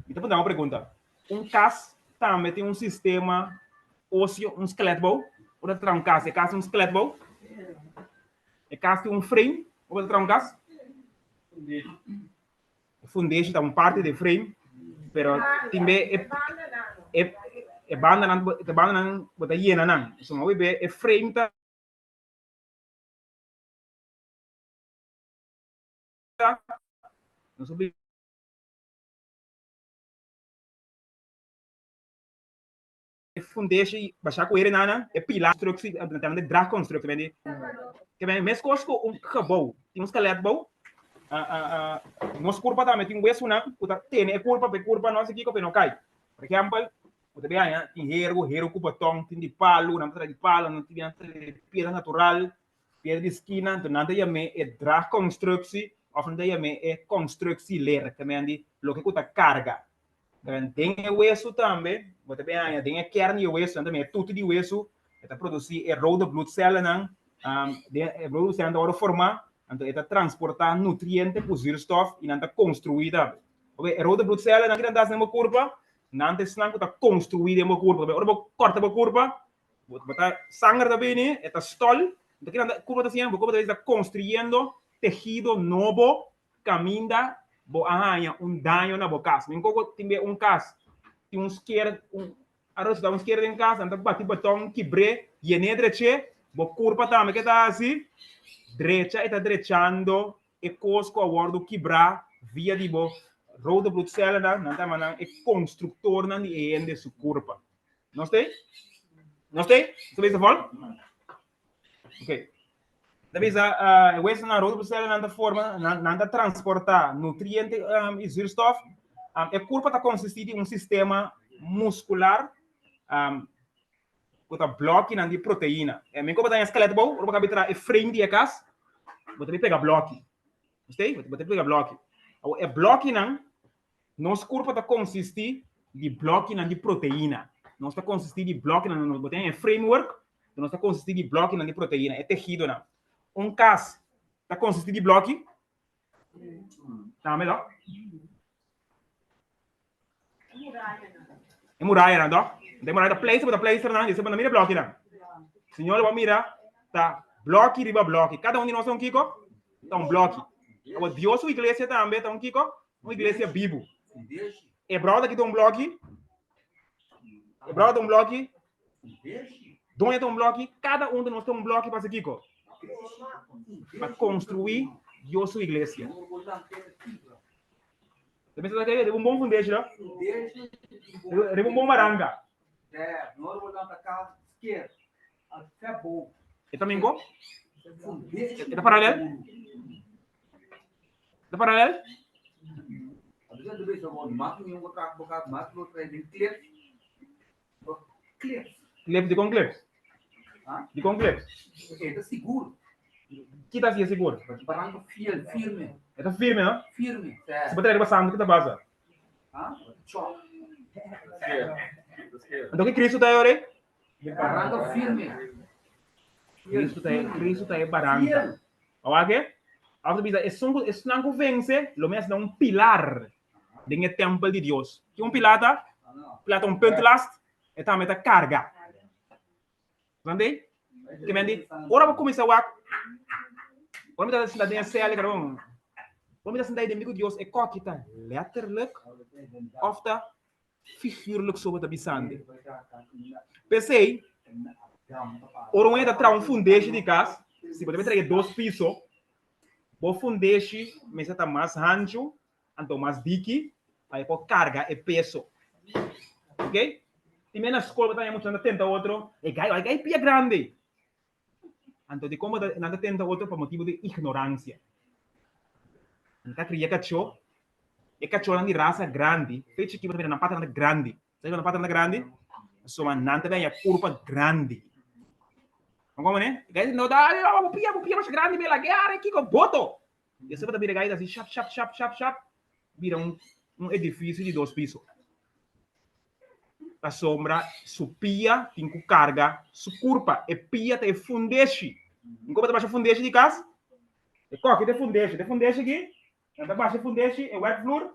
Mi ta puntra un pregunta. Un kas tambe tin un sistema óseo, un skalet bou? Ora ta traha un kas, e kas tin un skalet bou? E kas tin un frame? Ora ta traha un kas? E fundeshi ta un parti di e frame, pero tin be e e e bandanan e bandanan bo ta yena nan. So hopi be e frame ta nos hopi e fundeshi basha ku ere nana e pilar constructie nan de draagconstructie ben di ke ben meskos ku un gebouw tin un skelet bou nos kurpa tambe tin wesunan ku ta tene e kurpa pa e kurpa no hasi kiko pa e no kai por ehempel bo ta bin haña tin heru heru ku beton tin di palu nan ta traha di palu nan ta traha di piedra natural piedra di skina anto nan ta yam'é e draagconstructie òf nan ta yam'é e constructieleer ke men di loke ku ta karga Den e wesu tambe, bo ta bin haña den e kern di e wesu, nan ta bin e tutu di wesu, e ta produsí e rode bloedcellennan, den e rode bloedcellennan ta wòrdu formá, anto e ta transportá nutriente ku zuurstof i nan ta konstruí tambe. Oke, e rode bloedcellennan ki nan ta hasi den bo kurpa, nan ta esnan ku ta konstruí den bo kurpa. Ora bo kòrta bo kurpa, bo ta sanger ta bini, e ta stòl, anto ki nan ta kurpa ta hasiendo? Bo kurpa ta konstruyendo tehido nobo Caminda bo a haña un daño na bo cas. Men coco tin be un cas tin un sker un a resulta un sker den cas nan ta bati baton kibr'é yené dreché bo curpa tambe ke ta haci drecha e ta drechando e cos cu a wordo kibrá via di bo rode bloedcellennan nan ta yama nan e constructornan di e hende su curpa. Nos t'ei? Nos t'ei? Nos ta bisa vol? Ok. Ta bisa, uh, e wesonan rode bloedcellennan ta forma, nan, nan ta transporta nutriente um, i zuurstof. Um, e kurpa ta konsistí di un sistema muskular um, ku ta blòkinan di proteína. E men ku bo ta haña skelet bou, ora bo kabi traha e frame di e kas, bo ta pega blòki. Bo Bo ta pega blòki. Awor, e blòkinan Nos kurpa ta konsistí di blòkinan di proteina. Nos ta konsistí di blòkinan, nos bo tin e framework, nos ta konsistí di blòkinan di proteina, e tehidonan. Un kas ta konsistí di blòki? Tambe dòk? E murayanan dòk? Den mora ta pleister, bo ta pleister nan, dice bo no mira bloki nan. Señor lo bo mira ta bloki riba bloki. Kada un di nos ta un kiko? Ta un bloki. Awor Dios su iglesia tambe ta un kiko? Un iglesia bibu. E bròder aki ta un bloki. E bròder ta un bloki. Doña ta un bloki. Kada un di nos ta un bloki pa hasi kiko? Pa konstruí Dios su iglesia. Ta pensa ta riba un bon fundeshi no? Riba un bon baranka. E ta mingo? E ta paralel? E ta paralel? Clips, di kon clips? Di kon clips? E ta sigur. Ki ta hasié sigur? Baranka fiel, firme. E ta firme, no? Firme. Si bo trae riba santu, ki ta pasa? Chòk. Anto ki Cristo ta e ora ei? Baranka firme. Cristo ta e, Cristo ta e baranka. Awor ke? Awor ta bisa, esun ku, esnan ku vense, lo mi hasi nan un pilar den e tèmpel di Dios. Ki un pilar ta? Pilar ta un puntlast, e tambe ta karga. Sande? Ke men di, ora bo kuminsá wak, ora mi ta sinta den e sèl, karbon, ora mi ta sinta ei den mi ku Dios, e kòki ta letterlijk òf ta figuurlijk so bo ta bisandi. P'esei, ora un hende ta traha un fundeshi di kas, si bo ta traha dos piso, bo fundeshi mester ta mas hanchu anto mas diki pa e por karga e peso. Ok? Tin bia na skol bo ta haña muchanan ta tenta otro, e gai, e gai pia grandi. Anto dikon bo ta nan ta tenta otro? Pa motibu di ignoransia. Nan ta kria kachó, e kachónan di rasa grandi, fe chikí bo ta mira nan patanan ta grandi. Sa nan patanan ta grandi? Pasobra nan ta haña kurpa grandi. Bo komprende? E gai no ta, bo pia, bo pia masha grandi, mi la gera, kiko boto. Esei ta bira gaita asi shap shap shap shap shap bira un un edifisio di dos piso. Pasobra su pia tin ku karga su kurpa. E pia ta e fundeshi. Un koba ta basha fundeshi di kas? E koki ta e fundeshi. Ta e fundeshi aki, nan ta basha e fundeshi, e werkvloer,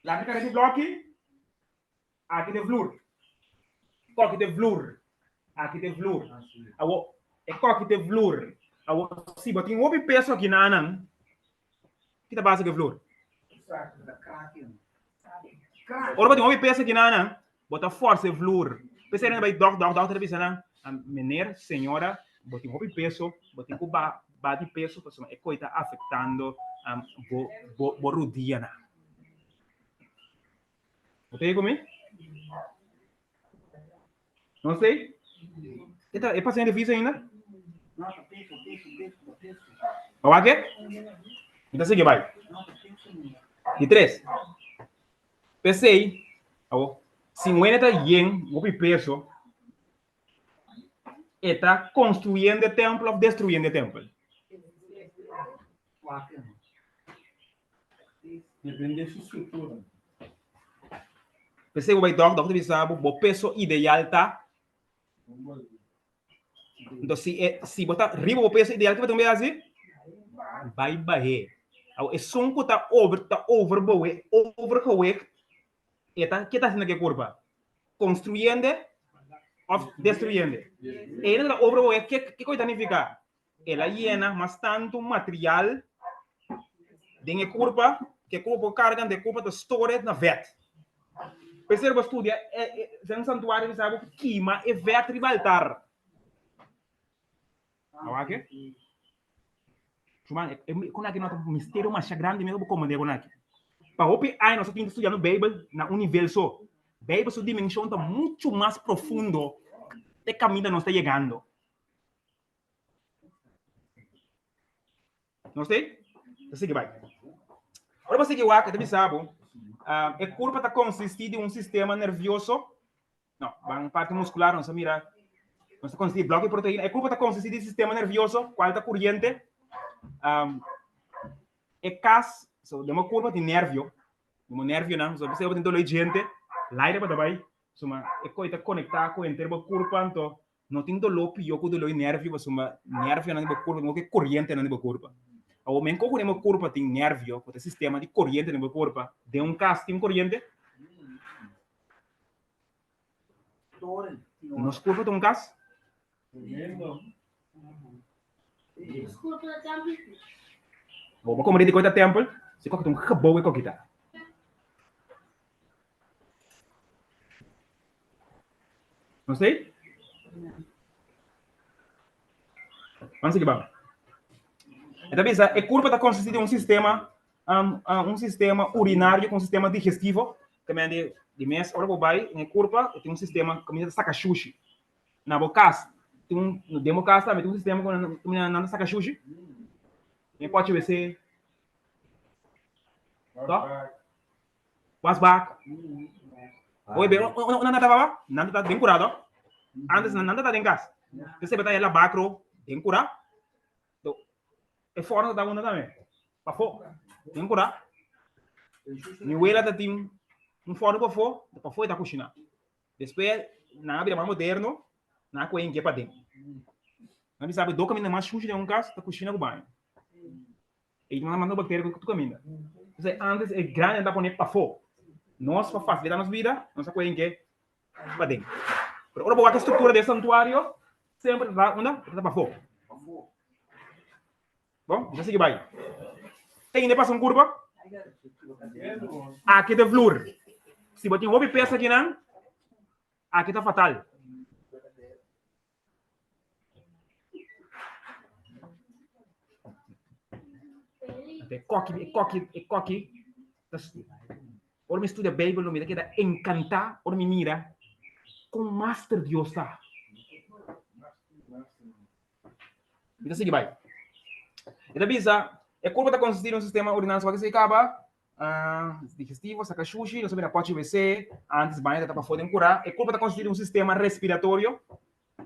laga kare di bloki, Aki ta e vloer. Koki ta e vloer. Aki ta e vloer. Awor, e koki ta e vloer. Awor, si bo tin hopi peso aki na nan, ki ta pasa ku e vloer? Ora bo tin hopi peso aki na nan, bo ta forsa e vloer. P'esei nan ta bai dòk, dòk, dòkter ta bisa nan, Meneer, señora, bo tin hopi peso, bo tin ku ba ba di peso pasobra e koi ta afektando bo bo bo rudianan. Bo ta ku mi? No sei? E ta e paciente difícil ainda? Awak ke? Mi ta sigui bai. Di tres. P'esei, awo, si un hende ta yen hopi peso, e ta konstruyendo e tèmpel òf destruyendo e tèmpel? Depende su struktura. P'esei bo bai dòkter, dòkter bisa bo, bo peso ideal ta. Enton si e si bo ta riba bo peso ideal, ke bo tin ku hasi? Bai bah'é. Awor esun ku ta over ta overbewe overgewicht, e ta ke ta hasiendo ku e kurpa? Konstruyende òf destruyende? E hende ku ta overbewe, ke ke ta nifiká? El a yena mas tantu material den e kurpa ku e kurpa por karga, anto e kurpa ta store na vèt. P'esei bo studia den santuario bisa bo kima e vèt riba altar. Awor ke? Shuman, e kon aki no ta misterio masha grandi mes bo komprende kon aki. Pa hopi aña nos a tin ta studiando Beibel na un nivel so. Beibel su dimenshon ta muchu mas profundo te kaminda nos ta yegando. Nos te? Ta sigui bai. Ora bo sigui wak, e ta bisa bo, ah, e kurpa ta konsistí di un sistema nervioso. No, ban parti muskular, nos a mira, nos ta konsistí di bloki proteína. E kurpa ta konsistí di sistema nervioso, kual ta kuriente. Um, e kas, so, den bo kurpa tin nervio, den bo nervionan, so, bo tin doló di djente, laire pa ta bai, suma e koi ta konektá ku henter bo kurpa, anto No tin doló pió ku doló di nervio pasobra nervionan di bo kurpa tin ku korientenan di bo kurpa. Awor men koku den bo kurpa tin nervio ku ta sistema di koriente den bo kurpa. Den un kas tin koriente? Nos kurpa ta un kas? Bo bo komprende koi ta tempel? Si koki ta un gebouw e koki ta. No sei? Vamos seguir, vamos. Eta bisa, e kurpa ta konsistí di un sistema, um, un sistema urinario ku un sistema digestivo. También di, di mes, ora bo bai en e kurpa, e tin un sistema ku ta saka shushi. Na bo kas, tin un, den bo kas tambe tin un sistema ku nan ta saka shushi. Den pochi wc. Toch? Wasbak. Oye, pero una nata baba, nan ta den kura to. Antes nan ta den kas. Entonces beta e labakro den kura. To e forno ta una tambe. Pafó, den kura. Mi wela ta tin un forno pafó, pafó e ta kushina. Despues nan a bira mas moderno, nan a kohe inke paden. Nan bisa do kaminda mas shushi den un kas ta kushina ku baño. E nan a manda bakteria ku tur kaminda. Entonces antes e grande nan ta pone pafó. Nos pa fasilita nos bida, nos a kohe inke paden. Pero ora bo wak e struktura di e santuario, semper ta unda? Ta pafó. Bon, nos a sigui bai. Te hende pasa un kurpa? Aki ta vloer. Si bo tin hopi pes akinan, aki ta fatal. E koki, e koki, e koki. Ora mi studia Bijbel, mi ta keda encantá ora mi mira kon master Dios ta. Mi ta sigui bai. E ta bisa, e kurpa ta konsistí di un sistema urinario wak esei kaba, digestivo, saka shushi, nos a bira pochi wc, antes baño ta tapa afó den kurá. E kurpa ta konsistí di un sistema respiratorio.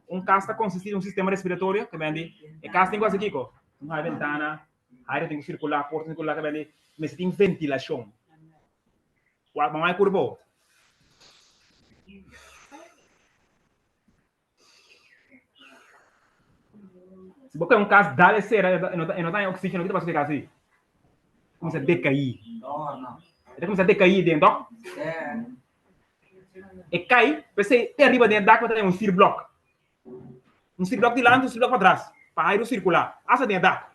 Un kas ta konsistí di un sistema respiratorio, ke bende e kas tin ku hasi kiko? Tin ku hay bentana, aire tin ku sirkulá, porta tin ku sirkulá, ke bende mester tin ventilashon. Wak, mama e kurpa bo. Si bo kue un kas dal e sera e no ta e no ta haña oxígeno kiko ta pasa ku e kas ei? Kuminsá dekaí. E ta kuminsá dekaí den tok. E kai p'esei te ariba den e dak bo ta haña un sirblòk. Un sirblòk dilanti un sirblòk patras pa airu sirkulá asta den e dak.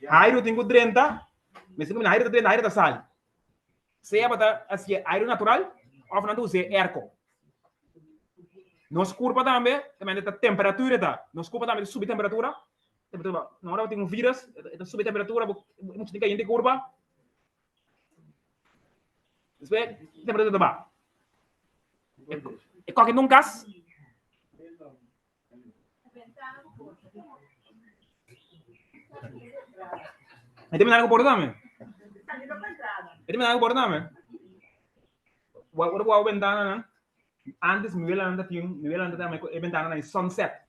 Airu tin ku drenta, mester ku airu ta drenta airu ta sali. Sea bo ta hasié airu natural òf nan ta us'é airco. Nos kurpa tambe, tambe ta temperatura ta. Nos kurpa tambe ta subi temperatura. Temperatura, na ora bo tin un virus, e ta subi temperatura, bo muchu tin kayente kurpa. Despues temperatura ta baha. E koke den un kas. E ta mirando ku porta tambe. E ta mirando ku porta tambe. Ora bo wou bentananan, antes mi welanan ta tin, mi welanan ta tin e bentananan di sunset.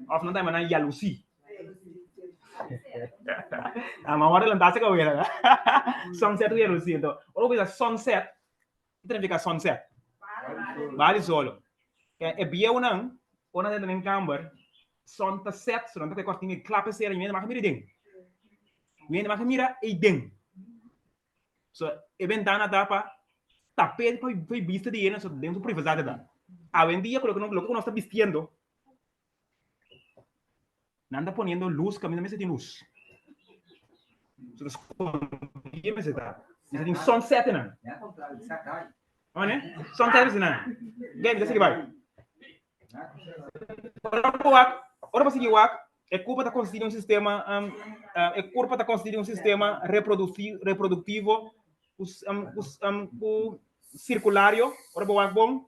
Of nan ta yama nan yalusí. Ah, ma ora lantase ka wela. Sunset ku yalusí. Ora bo bisa sunset, Ki ta nifica sunset? Baha di solo. E bieunan, ora nan ta den kamber, son ta set, so nan ta kue kortina i klap e sera, mi hende maka mira den. Mi hende maka mira eiden. So e bentana ta pa tap'e pa e bista di hende, so den su privacidad e ta. Awendia ku loke ku nos ta bistiendo, Nan ta poniendo luz kaminda mester tin luz. So ta skondí mester ta. Mester tin sunset nan. One? Sunset mester nan. Gei, mi ta sigui bai. Ora bo wak, ora bo sigui wak, e kurpa ta konsistí di un sistema, um, e kurpa ta konsistí di un sistema reproduci, reproduktivo ku, um, ku, um, ku sirkulario. Ora bo wak bon,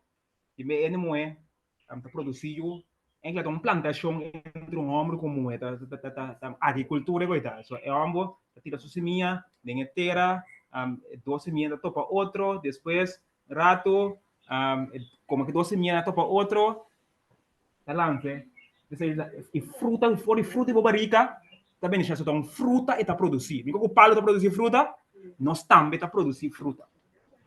di me hende muhé ta produsí yu, enkele ta un plantashon entre un hòmber ku un muhé, ta ta ta ta agrikultura ku e ta. So e hòmber ta tira su simia den e tera, e dos simia ta topa otro, despues ratu komo ku e dos simia a topa otro ta lansa e fruta for di fruta di bo barika ta bendishoná. So ta un fruta e ta produsí. Miko ku palu ta produsí fruta, nos tambe ta produsí fruta.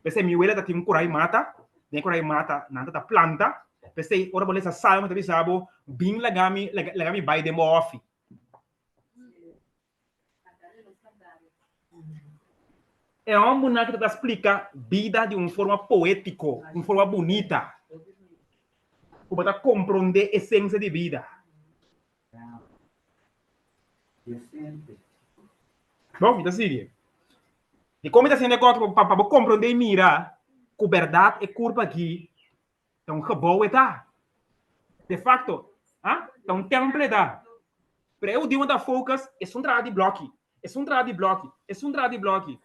P'esei mi wela ta tin un kurai mata, den e kurai mata nan ta ta planta, p'esei ora bo lesa Salmo ta bisa bo, bin laga mi laga mi bai den bo hòfi. E hòmbernan aki ta splika bida di un forma poétiko, un forma bunita, ku bo ta komprondé esensia di bida. Bon, mi ta sigui. Dikon mi ta hasiendo e kòt? Pa bo komprondé i mira ku bèrdat e kurpa aki ta un gebou e ta. De facto, ah, ta un tempel e ta. Pero e hudiunan ta focus, esun traha di bloki, esun traha di bloki, esun traha di bloki.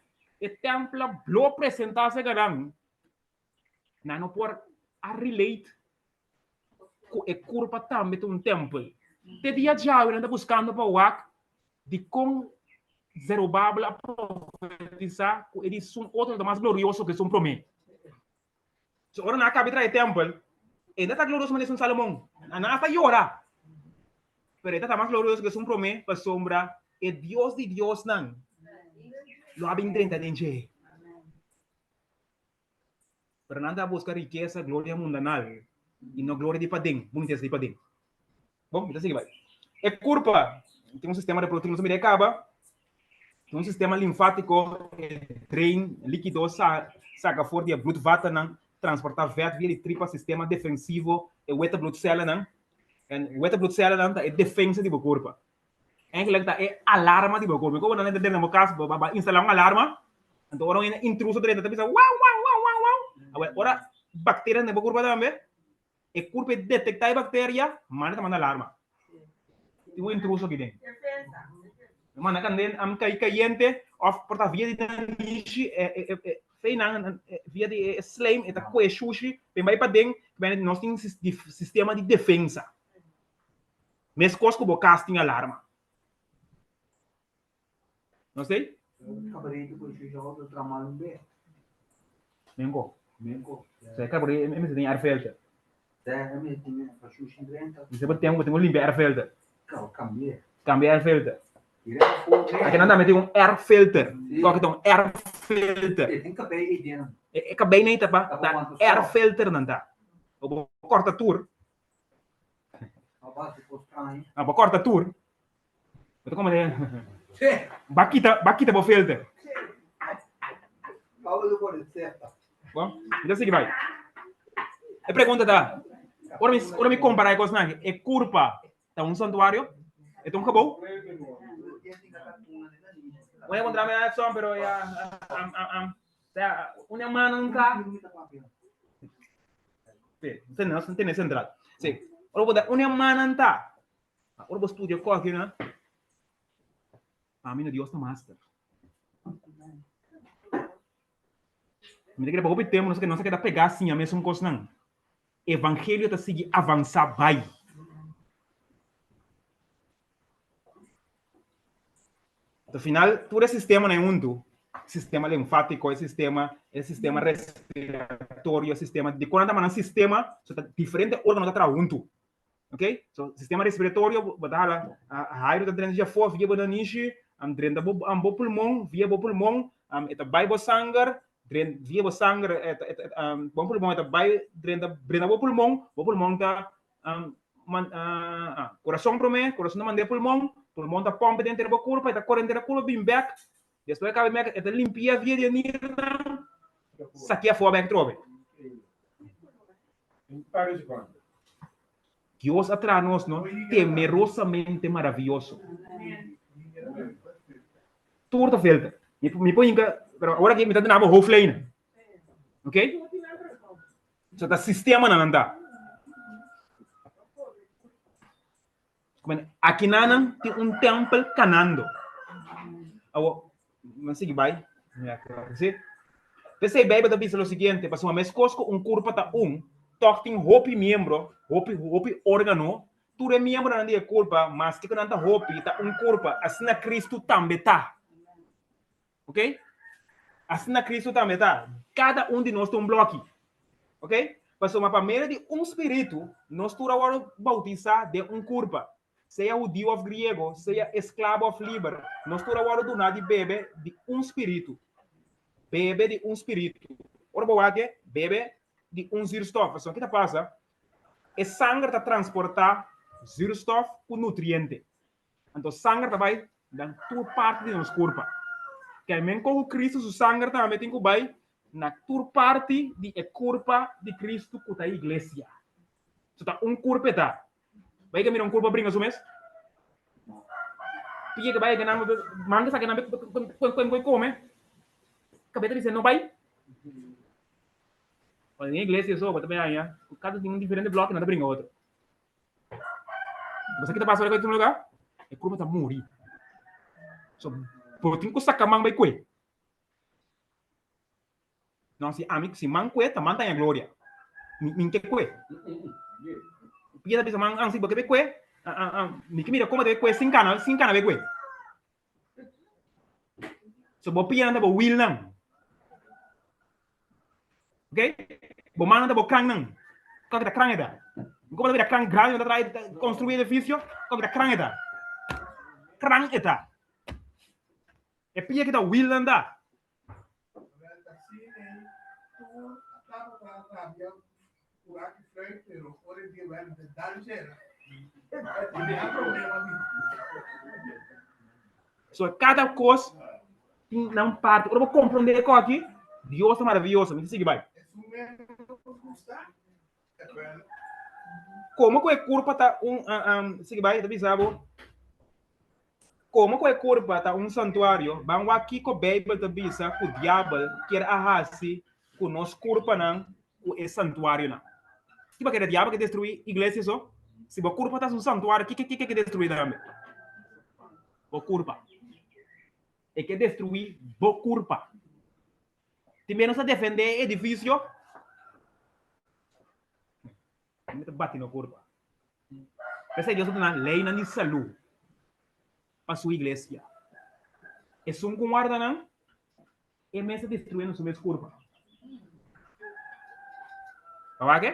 E tempel a blo presenta acerca nan, nan no por a relate cu e curpa tambe ta un tempel. Te dia djawe nan ta buscando pa wak dicon Zerubabel a profetisa cu e di sun otro ta mas glorioso cu esun prome. So ora nan a kabi traha e tèmpel, e no ta glorioso manera esun Salomon. Nan a hasta yora. Pero e ta mas glorioso ku esun promé, pasobra e Dios di diosnan lo a bin drenta den dje. Pero nan ta buska rikesa, gloria mundanal, i no gloria di paden, bunitesa di paden. Bon, mi ta sigui bai. E kurpa tin un sistema reproduktivo, nos a mira e kaba. Tin un sistema linfátiko, e drain líkido sa saka for di e bloedvatennan, transportá vèt via di tripa, sistema defensivo, e wete bloedcellennan. En wete bloedcellennan ta e defensa di bo kurpa. Eigenlijk ta e alarma di bo kurpa. Komo nan drenta bo kas, bo ba instalá un alarma, anto ora un intruso drenta ta bisa wau wau wau wau wau. Awor ora bakteria den bo kurpa tambe, E kurpa e detektá e bakteria, manda ta manda alarma. Tin un intruso aki den. E manda kanden am kai kayente òf por ta via di nanishi e e e fei nan via di e slijm e ta kue shushi pen bai paden nos tin sistema di defensa. Meskos ku bo kas tin alarma. No sei? Kabarito ku shushi auto tra mal un be. Menko. Menko. Se kabarito e mester tin air filter. Se e mester tin pa shushi drenta. Mester bo tempo bo tin ku limpia air filter. Kau kambie. Kambia air filter. Tira afo me. Aki nan tambe tin un air filter. Si. Kòke ta un air filter. E tin kabei ei den. E kabei nei ta pa ta air filter nan ta. Bo kòrta tur. A base kos straño. Bo kòrta tur. Bo ta kome Ba kita, ba kita bo filter. Bon, mi ta sigui bai. E pregunta ta, ora mi, ora mi kompará e kosnan aki, e kurpa ta un santuario? E ta un gebou? Voy a encontrarme a Edson, pero ya, am, am, am, sea, una mano nunca. Sí, no tiene central. Sí, ora bo da una mano ta. Ma ora bo studia kos di nan, pa mi no Dios ta master. Mi ta kere pa hopi tempu nos nos a keda pegá siña mesun kosnan. Evangelio ta sigui avansá bai. Al final, tur e sistemanan e huntu, sistema linfátiko, e sistema, e sistema respiratorio, e sistema, dikon nan ta manda sistema, so ta diferente órgano ta traha huntu. Ok, so sistema respiratorio bo ta hala airu ta drenta dje afó via bo nanishi, am drenta bo am bo pulmon, via bo pulmon am e ta bai bo sanger, dren via bo sanger e ta e ta am bo pulmon e ta bai drenta drenta bo pulmon, bo pulmon ta am man ah kurason promé, kurason ta manda e pulmon, pulmon ta pòmp denter bo kurpa, e ta kore denter e kurpa bin bèk, despues e kaba bèk e ta limpia via di e nirnan, sakia afó bèk trobe. Dios a traha nos no temerosamente maraviyoso. Tur ta filter. Mi, mi por hinka, pero ahora ki mi ta duna bo hoofdlijnen. Ok? So ta sistema nan ta. Aki nanan tin un tempel kanando. Awo, man sigui bai. Ja, sí. P'esei Bijbel ta bisa lo siguiente, pasobra meskos ku un kurpa ta un, tòg tin hopi miembro, hopi hopi órgano, tur e miembronan di e kurpa, maske ku nan ta hopi, ta un kurpa, asina Kristu tambe ta. Ok? Asina Kristu tambe ta. Kada un di nos ta un bloki. Ok? Pasobra pa medio di un spiritu, nos tur a wòrdu boutisá den un kurpa. Sea hudiu òf griego, sea esklabo òf liber, nos tur a wòrdu duná di bebe di un spiritu. Bebe di un spiritu. Ora bo wak e, bebe di un zuurstof. Pasobra ki ta pasa? E sanger ta transportá zuurstof ku nutriente. Anto sanger ta bai den tur parti di nos kurpa. Ke men ku Kristu su sanger tambe tin ku bai na tur parti di e kurpa di Kristu ku ta iglesia. So ta un kurpa e ta. Bai ke mira un kurpa bringa su mes? Pia ke bai ke nan man ke sa ke nan kuen kome. Kabeta bisa no bai. Den iglesia so bo ta bai haña ku kada tin un diferente bloke nan ta bringa otro. Bo sa ki ta pasa ora ku e tuma lugar? E kurpa ta muri. So, bo tin ku saka man bai kue. No, si ami, si man kue, ta man ta haña gloria. Mi, mi ke kue. Pia ta bisa man, ah, si bo ke bai kue, ah, ah, ah, mi ke mira komo ta bai kue sin kana, sin kana bai kue. So bo pianan ta bo wielnan. Ok? Bo mannan ta bo krannan. Kua ki ta kran e ta? Como ta bira kran grandi ta trae construi edifisio? Kua ki ta kran e ta? Kran e ta. E pia ki ta wielnan ta. So kada kos tin nan parti. Ora bo komprondé e kos aki, Dios ta maravioso. Mi ta sigui bai. Komo ku e kurpa ta un, sigui bai, ta bisa bo. Komo ku e kurpa ta un santuario, ban wak kiko Beibel ta bisa ku Diabel kier a hasi ku nos kurpanan ku e santuarionan. Ki bo kere Diabel ke destruí iglesia so? Si bo kurpa ta un santuario, kiko e ke destruí tambe? Bo kurpa. E ke destruí bo kurpa. Tin bes nos ta defendé e edifisio, mi ta bati no kurpa. P'esei Dios a duna leinan di salú pa su iglesia. Esun ku warda nan, e mes ta destruyendo su mes kurpa. Ta wak e?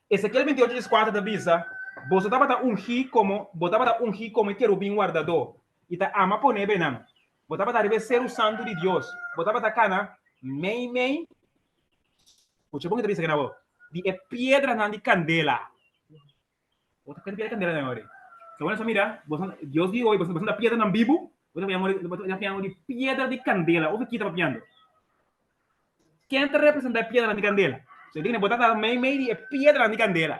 Ezekiel 28 dieskuater ta bisa, Boso tabata ungí komo bo tabata ungí komo e kerubin wardadó, i ta ama pone be nan. Bo tabata riba e seru santu di Dios, bo tabata kana meimei Escucha bon ki ta bisa kena bo. Di e piedranan di kandela. Bo ta kende piedra di kandela nan ori. So bueno, so mira, bo Dios di hoy, bo ta piedranan bibu, bo ta bo ta piando di piedra di kandela. Of ki ta papiando? Ken ta representa e piedranan di kandela? So di bo ta mei mei di e piedranan di kandela.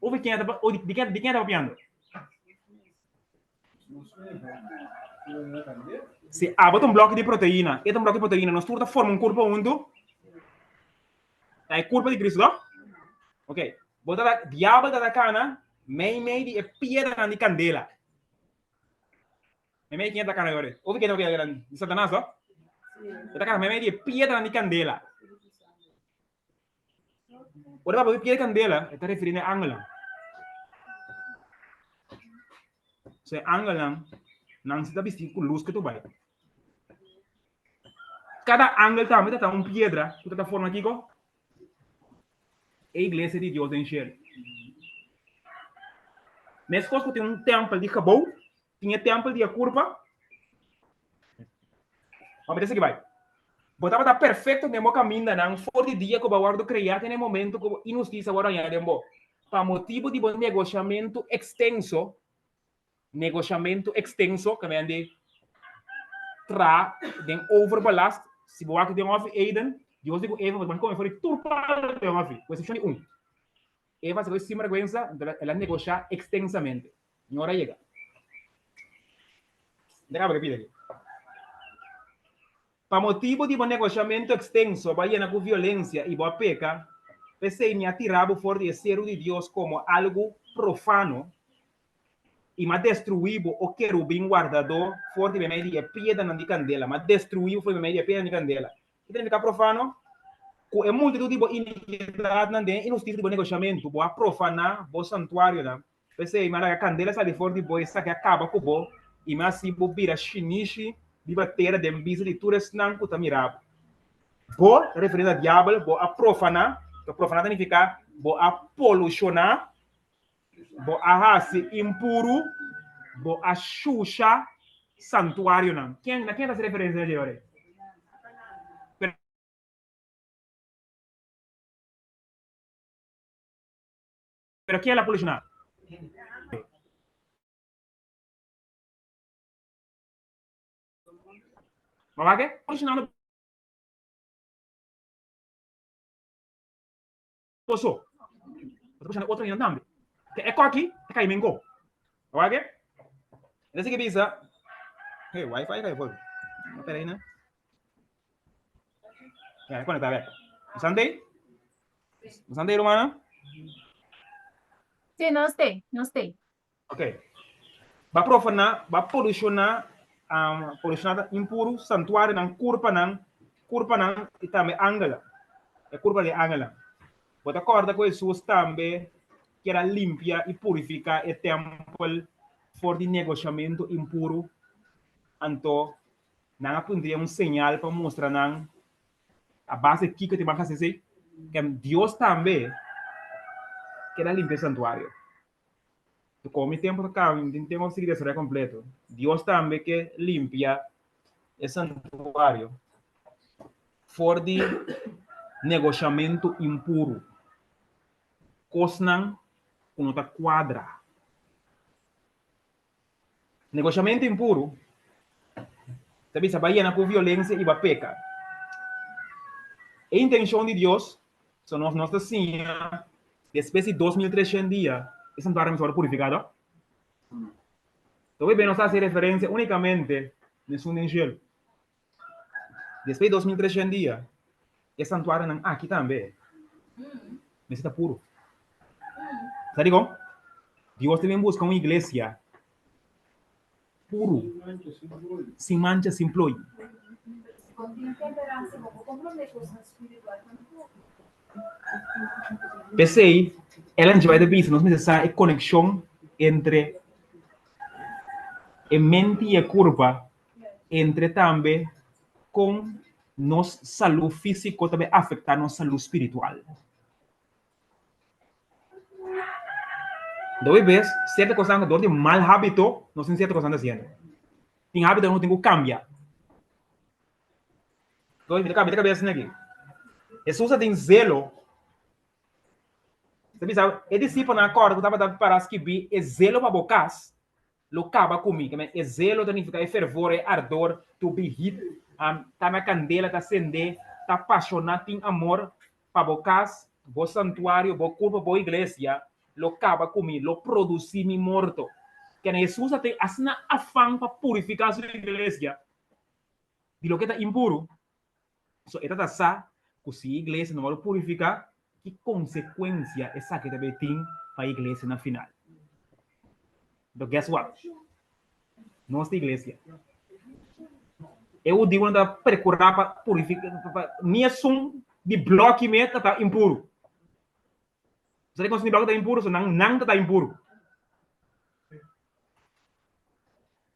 Of ken ta di ken di ken ta papiando? Si abo ta un bloki di proteina, e ta un bloki di proteina, nos tur ta forma un kurpo huntu. Ta e kurpo di Cristo, no? Ok. Bo ta, diabel ta ta kana mei mei di e piedranan di kandela. Mei mei ken ta kana yore? Obi ken ta papia di Satanas, no? E ta kana mei mei di e piedranan di kandela. Ora papia di piedra di kandela, e ta referí na e angelnan. So e angelnan, nan si ta bistí ku lus ku ta bai. Kada angel tambe ta ta un piedra ku ta ta forma kiko? E iglesia di Dios den shelu. Meskos ku tin un tèmpel di gebou, Tin e tèmpel di e kurpa. Bo mester sigui bai. Bo tabata perfekto den bo kamindanan for di dia ku bo a wòrdu kreá te na e momentu ku bo inhustisia a wòrdu hañá den bo. Pa motibu di bo negoshamentu ekstenso, negoshamentu ekstenso, ke men di traha den overbelast, si bo wak den hòfi Eden, Dios di ku Eva, bo ta kome for di tur palu den hòfi, ku eksepshon di un. Eva a saka sinbergwensa, el a negoshá ekstensamente. Mi ora yega. Deja bo repite aki. Pa motibu di bo negoshamentu ekstenso, bo a yena ku violensia i bo a peka, p'esei mi a tira bo for di e seru di Dios komo algu profano, i mi a destruí bo, o kerubin wardadó, for di meimei di e piedranan di kandela. Mi a destruí bo for di meimei di e piedranan di kandela. Ki ta nifiká profano? Ku e multitut di bo inikidatnan den e inhustisia di bo negoshamentu, bo a profaná bo santuarionan. P'esei mi a laga kandela sali for di bo, esaki a kaba ku bo, i mi a hasi bo bira shinishi riba tera den bista di tur esnan ku ta mira bo. Bo, ta referí na Diabel, bo a profaná, to profaná ta nifiká bo a polushoná, bo a hasi impuru, bo a shusha santuarionan. Ken, na ken ta hasi referensia na dje ora ei? Pero ken el a polushoná? Ma wak e polushonando boso. Bo ta polushonando otro hendenan tambe. Ke e koki ta kai mengo. Ma wak e? E ta sigui bisa, Hey, wifi kai for. No pera ahí, Ya, conecta bek. Santei? Santei, Romana? Sí, nos te, nos te. Ok. Ba profaná, ba polushoná, um, polushoná ta impuru, santuarionan, kurpanan, kurpanan i tambe angelnan. E kurpa di angelnan. Bo ta kòrda ku Hesus tambe kier a limpia i purifiká e tèmpel for di negoshamentu impuru? Anto, nan a puntri'é un señal pa mustra nan A base di kiko te ban hasi esei? Ken Dios tambe kier a limpia e santuario. Komo mi tempu ta kaba, mi tin tempu pa sigui desaroya kompleto. Dios tambe ke limpia e santuario for di negoshamentu impuru, kosnan ku no ta kuadra. Negoshamentu impuru ta bisa bai yena ku violensia i ba peka. E intenshon di Dios, so nos nos ta siña despues di 2300 dia e santuario mester wòrdu purifikado. Tobe be nos ta hasi referensia únikamente na esun den shelu. Despues di 2300 dia e santuarionan aki tambe mester ta puru. Sa dikon? Dios ta bin buska un iglesia puru, sin mancha, sin ploi. P'esei, Ellen G. White ta bisa nos mester sa e konekshon entre e mente i e kurpa entre tambe kon nos salú físiko ta bai afektá nos salú spiritual. Dor bes, sierto kosnan dor di mal hábito, nos tin sierto kosnan ta hasiendo. Tin hábito ku nos tin ku kambia. Dor mi ta kambia kabes aki. Hesus a tin zelo. Ta bisa, e disipelnan a kòrda ku tabata para skibí e zelo pa bo kas lo kaba ku mi. E zelo ta nifiká e fervor, e ardor, to be heat, ta na kandela, ta sendé, ta pashoná, tin amor pa bo kas, bo santuario, bo kurpa, bo iglesia, lo kaba ku mi, lo produsí mi morto. Kende Hesus a tin asina afan pa purifiká su iglesia di loke ta impuru, So e ta ta sa ku si e iglesia no wòrdu purifiká, ki konsekuensia esaki ta bai tin pa e iglesia na final. Anto guess what? Nos ta iglesia. E hudiunan ta perkurá pa purifiká, pa ni esun di blòki mes ta ta impuru. Sa di kon esun di blòki ta impuru? So nan nan ta ta impuru.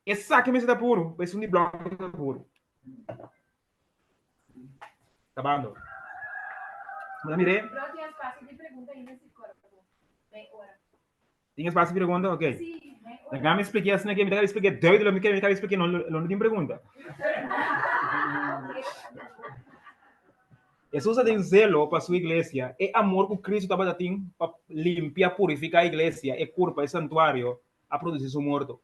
Esaki mester ta puru, pa esun di blòki ta puru. Kabando. Mira mire. Bro, tin espacio di pregunta ainda si corpo. Mei ora. Tin espacio di pregunta? Ok. Sí, mei ora. Laga mi explique asina ke mi ta explique duidelijk, mi mi ta explique no lo no tin pregunta. Hesus a tin zelo pa su iglesia, e amor ku Cristo tabata tin pa limpia, purifica e iglesia, e curpa, e santuario, a produci su morto.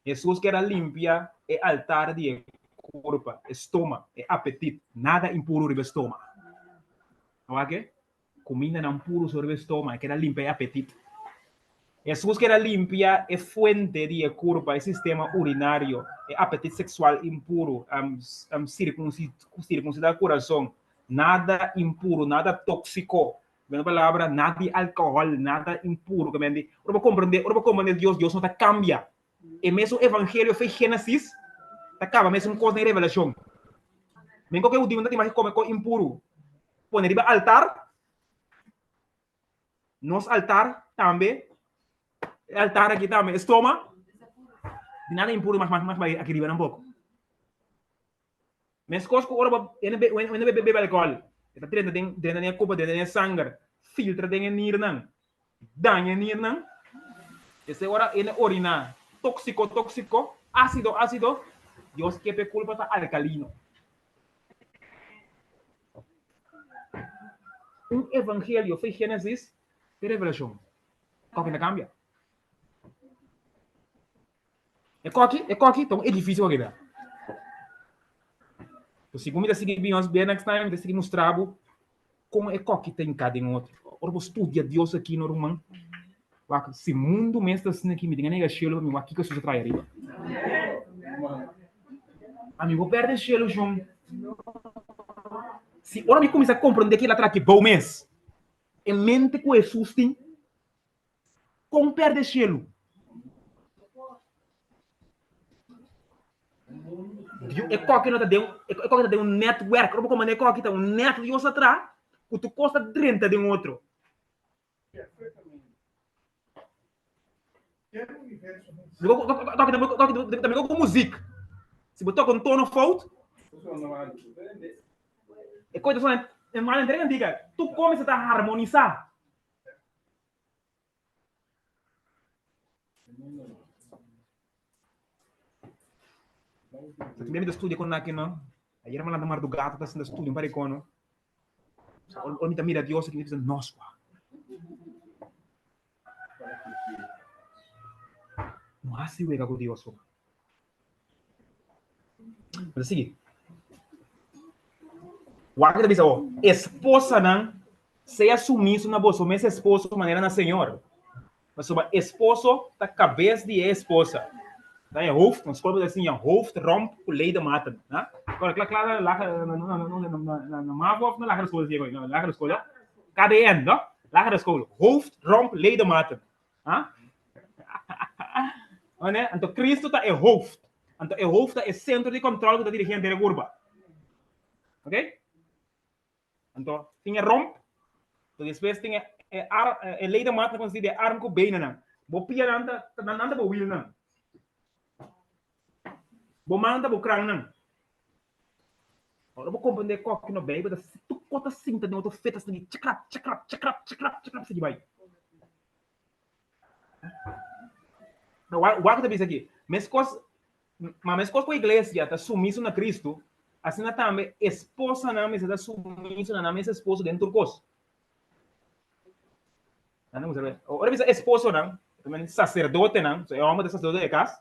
Hesus kier a limpia e altar di e kurpa, e stoma, e apetit. Nada impuru riba e stoma. Awor ke? Kumindanan puru so riba e stoma, e kier a limpia e apetit. Hesus kier a limpia e fuente di e kurpa, e sistema urinario, e apetit seksual impuru, sirkunsidá kurason. Nada impuru, nada tóksiko. Meno palabra, nada di alcohol, nada impuro. Ke mende, ora bo comprende, ora bo comprende Dios, Dios no ta cambia. E mesun evangelio fe Genesis ta caba mesun cos den Revelacion. Men koke hudiu no ta tin mas ke come cos impuro. Pone riba altar, nos altar tambe, e altar aki tambe, e stoma, di nada impuro mas mas mas aki riba tampoco. Meskos ku ora bo wende bebe alkohòl, e ta drenta den drenta den e kopa, drenta den e sanger, filtra den e nirnan, daña e nirnan. Esei ora e oriná tóksiko tóksiko, ásido ásido, Dios ke pa e kulpa ta alkalino. Un evangelio fe Génesis te Revelashon, kòke ta kambia. E koki, e koki ta un edifisio kòke ta. Segun mi ta sigui bin nos bia next time, mi ta sigui mustra bo kon e koki ta hinká den otro. Ora bo studia Dios aki no ruman, wak si mundu mes ta asina aki, mi tin a nega shelu pa mi wak kiko Hesus a trae ariba. Ami bo pèrdè shelu shon. Si ora mi kuminsá komprondé kila traha aki bou mes, e mente ku Hesus tin, Kon perde shelu? E koki no ta den, e koki ta den un netwerk. Ora bo komandá e koki ta un net Dios a traha ku tur kos ta drenta den otro. Ta mihó ku muzik. Si bo toka un tono fout, e koki ta sona mal entre antika. Tur kos mester ta harmonisá. Sa tambe mi ta studia con aki no. Ayer mi lanta mardugada ta sinta studia un par di cono. Ora mi ta mira Dios aki mi ta bisa nos wak. No hasi wega cu Dios wak. Mi ta sigui. Wak ta bisa bo, esposanan, sea sumiso na boso mes esposo manera na Señor. Pasobra esposo ta kabes di e esposa. Ta e hoofd, na skol bo ta siña hoofd, romp ku ledematen. Ha? Kla kla kla lagere na na mavo of na lagere skol siña koe? Na lagere skol, KDN, no? Lagere skol, hoofd, romp, ledematen. Ha? One, anto Cristo ta e hoofd. Anto e hoofd ta e centro di control ku ta dirigi henter e kurpa. Ok? Anto tin e romp, anto despues tin e e ar e ledematen ta consisti di e arm ku benenan. Bo pianan ta nan ta bo wielnan. Bo man ta bo krannan. Ora bo comprende koki no Bijbel ta tur kos ta sinta den otro fetas ta di chakrap chakrap chakrap chakrap chakrap sigui bai. No, wak wak ta bisa aki, meskos ma meskos ku iglesia ta sumiso na Kristu, asina tambe esposanan mester ta sumiso na nan mes esposo den tur kos. Nan ta mucha Ora bisa esposonan, ta saserdotenan, so e hòmber ta saserdote di e kas,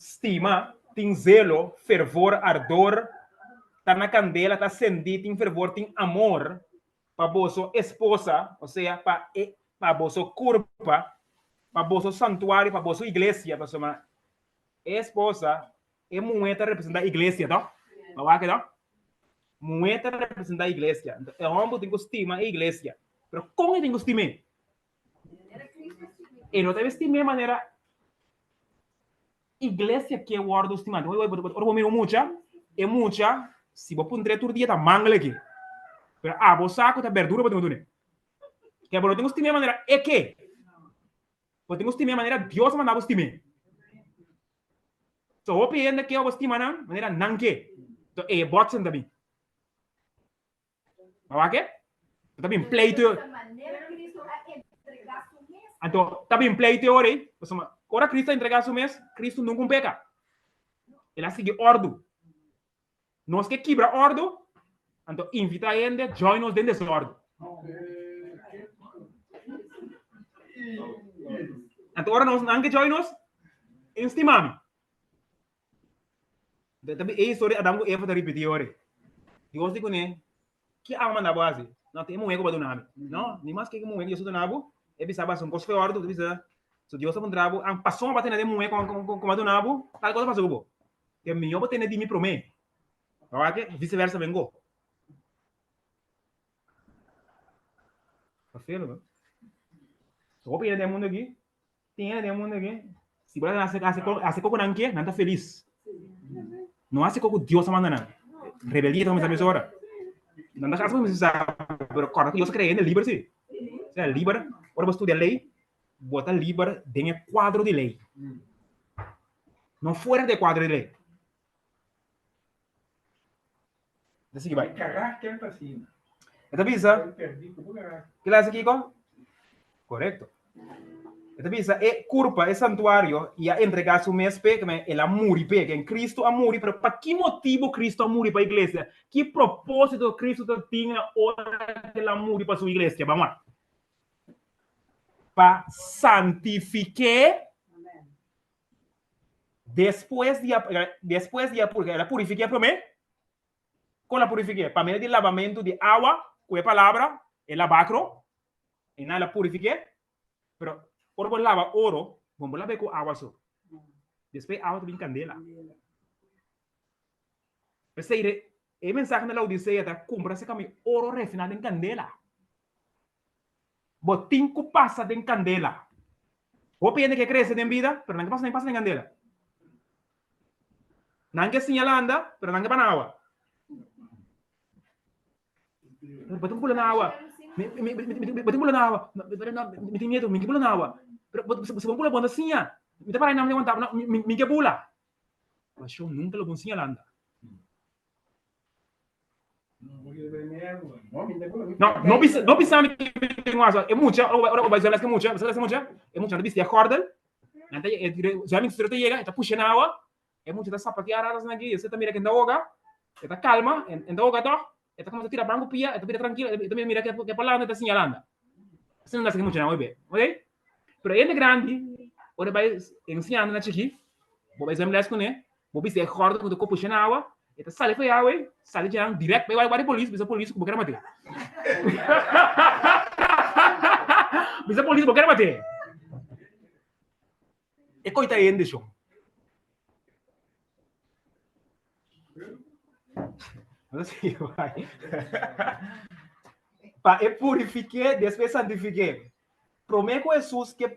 Stima, tin zelo, fervor, ardor, ta na kandela, ta sendí, tin fervor, tin amor pa boso esposa, osea, pa e, pa boso kurpa, pa boso santuario, pa boso iglesia, pasobra e esposa, e muhé ta representá iglesia, to? Bo wak to? Muhé ta representá iglesia. Enton, e hòmber tin ku stima e iglesia. Pero kon e tin ku stim'é? E no ta stim'é manera iglesia ke wòrdu stimá. Ora bo mira un mucha, e mucha si bo puntr'é tur dia ta mangel aki. Pero abo sa ku ta berdura bo tin ku dun'é. Ke bo no tin ku stim'é manera e ke. Bo tin ku stim'é manera Dios a manda bo stim'é. So hopi hende ke bo stima nan manera nan ke. So e bòtsen ta bin. Ma wak e? Ta bin pleito. Anto, ta bin pleito e ora ei. Pasobra, ora Cristo a entregá su mes, Cristo nunca un peca. El a sigui ordu. Nos ke kibra ordu, anto invita hende join nos den desordu. Anto ora nos nan ke join nos, instima mi. Ta e historia Adam ku Eva ta ripití ora. Dios di kuné, Ki amo manda bo hasi? No, tin e muhé ku bo a duna mi. No, ni maske ki muhé ku Dios a duna bo, e bisa bo hasi un kos feor, tu bisa, so Dios a puntra bo, an pasobra bo a tene den muhé ku bo a duna bo, tal kos a pasa ku bo. Te mihó bo tene di mi promé. Bo wak ke? Viseversa bengo. Ta feo, no? So hopi hende den e mundu aki Tin hende den mundu aki, si bo ta hasi hasi koko nan ke, nan ta felis. No hasi koko Dios a manda nan. Rebeldia ta kuminsá mesora. Nan ta hasi kuminsá, pero kòrda ku Dios a krea hende liber si. Sea liber, ora bo studia lei, bo ta liber den e kuadro di lei. No fuera di e kuadro di lei. Ta sigui bai. Karakter ta asina. E ta bisa. Perdí ku bo karakter. Kila hasi kiko? Korekto. E ta bisa e kurpa, e santuario, i a entregá su mes p'e, keme el a muri p'e, ken Kristu a muri, pero pa ki motibu Kristu a muri pa iglesia? Ki propósito Kristu ta tin ora ku el a muri pa su iglesia? Ban wak. Pa santifik'é. Despues di a, despues di a purifiká, el a purifik'é promé? Kon el a purifik'é? Pa medio di labamentu di awa ku e palabra, e labakro, i nan el a purifik'é. Pero ora bo laba oro, bo no por lab'é ku awa so. Despues e awa ta bin kandela. P'esei e mensahe na Laodisea ta kumpra seka mi oro refiná den kandela. Bo tin ku pasa den kandela. Hopi hende ke krese den bida, pero nan ke pasa den pasa den kandela. Nan ke siña landa, pero nan ke pa na awa. Bo tin ku bula na awa. Bo tin ku bula na awa. Mi tin miedu, mi ke bula na awa. Pero si bo bula bo no siña. Mi ta para einan, mi ta wanta, mi ke bula. Pasion nunka lo bon siña landa. No, no bisa, no bisa mi que un aso. E mucha, ora ora bai les que mucha, bisa les mucha, e mucha no bistia gordel. Nan ta e zo mi ta llega, e ta pusha na awa. E mucha ta sapatea raras na aquí, e ta mira que ta hoga, e ta calma, en ta hoga toch. E ta comenzá tira banco pia, e ta bira tranquilo, e ta mira que que palanda, e ta siña landa. Asina nan que mucha na oibe. Ok? Pero hende grandi, ora bai enseñando na chiki, bo bai zwem les kuné, bo bisa e gòrdo ku ta ko pusha na awa, e ta sali for e awa ei, sali djanan dirèkt bai wak di polis, bisa polis ku bo kere mat'é. Bisa polis bo kere mat'é. E koita hende shon. Pa e purifiké, despues santifiké. Promé ku Hesus ke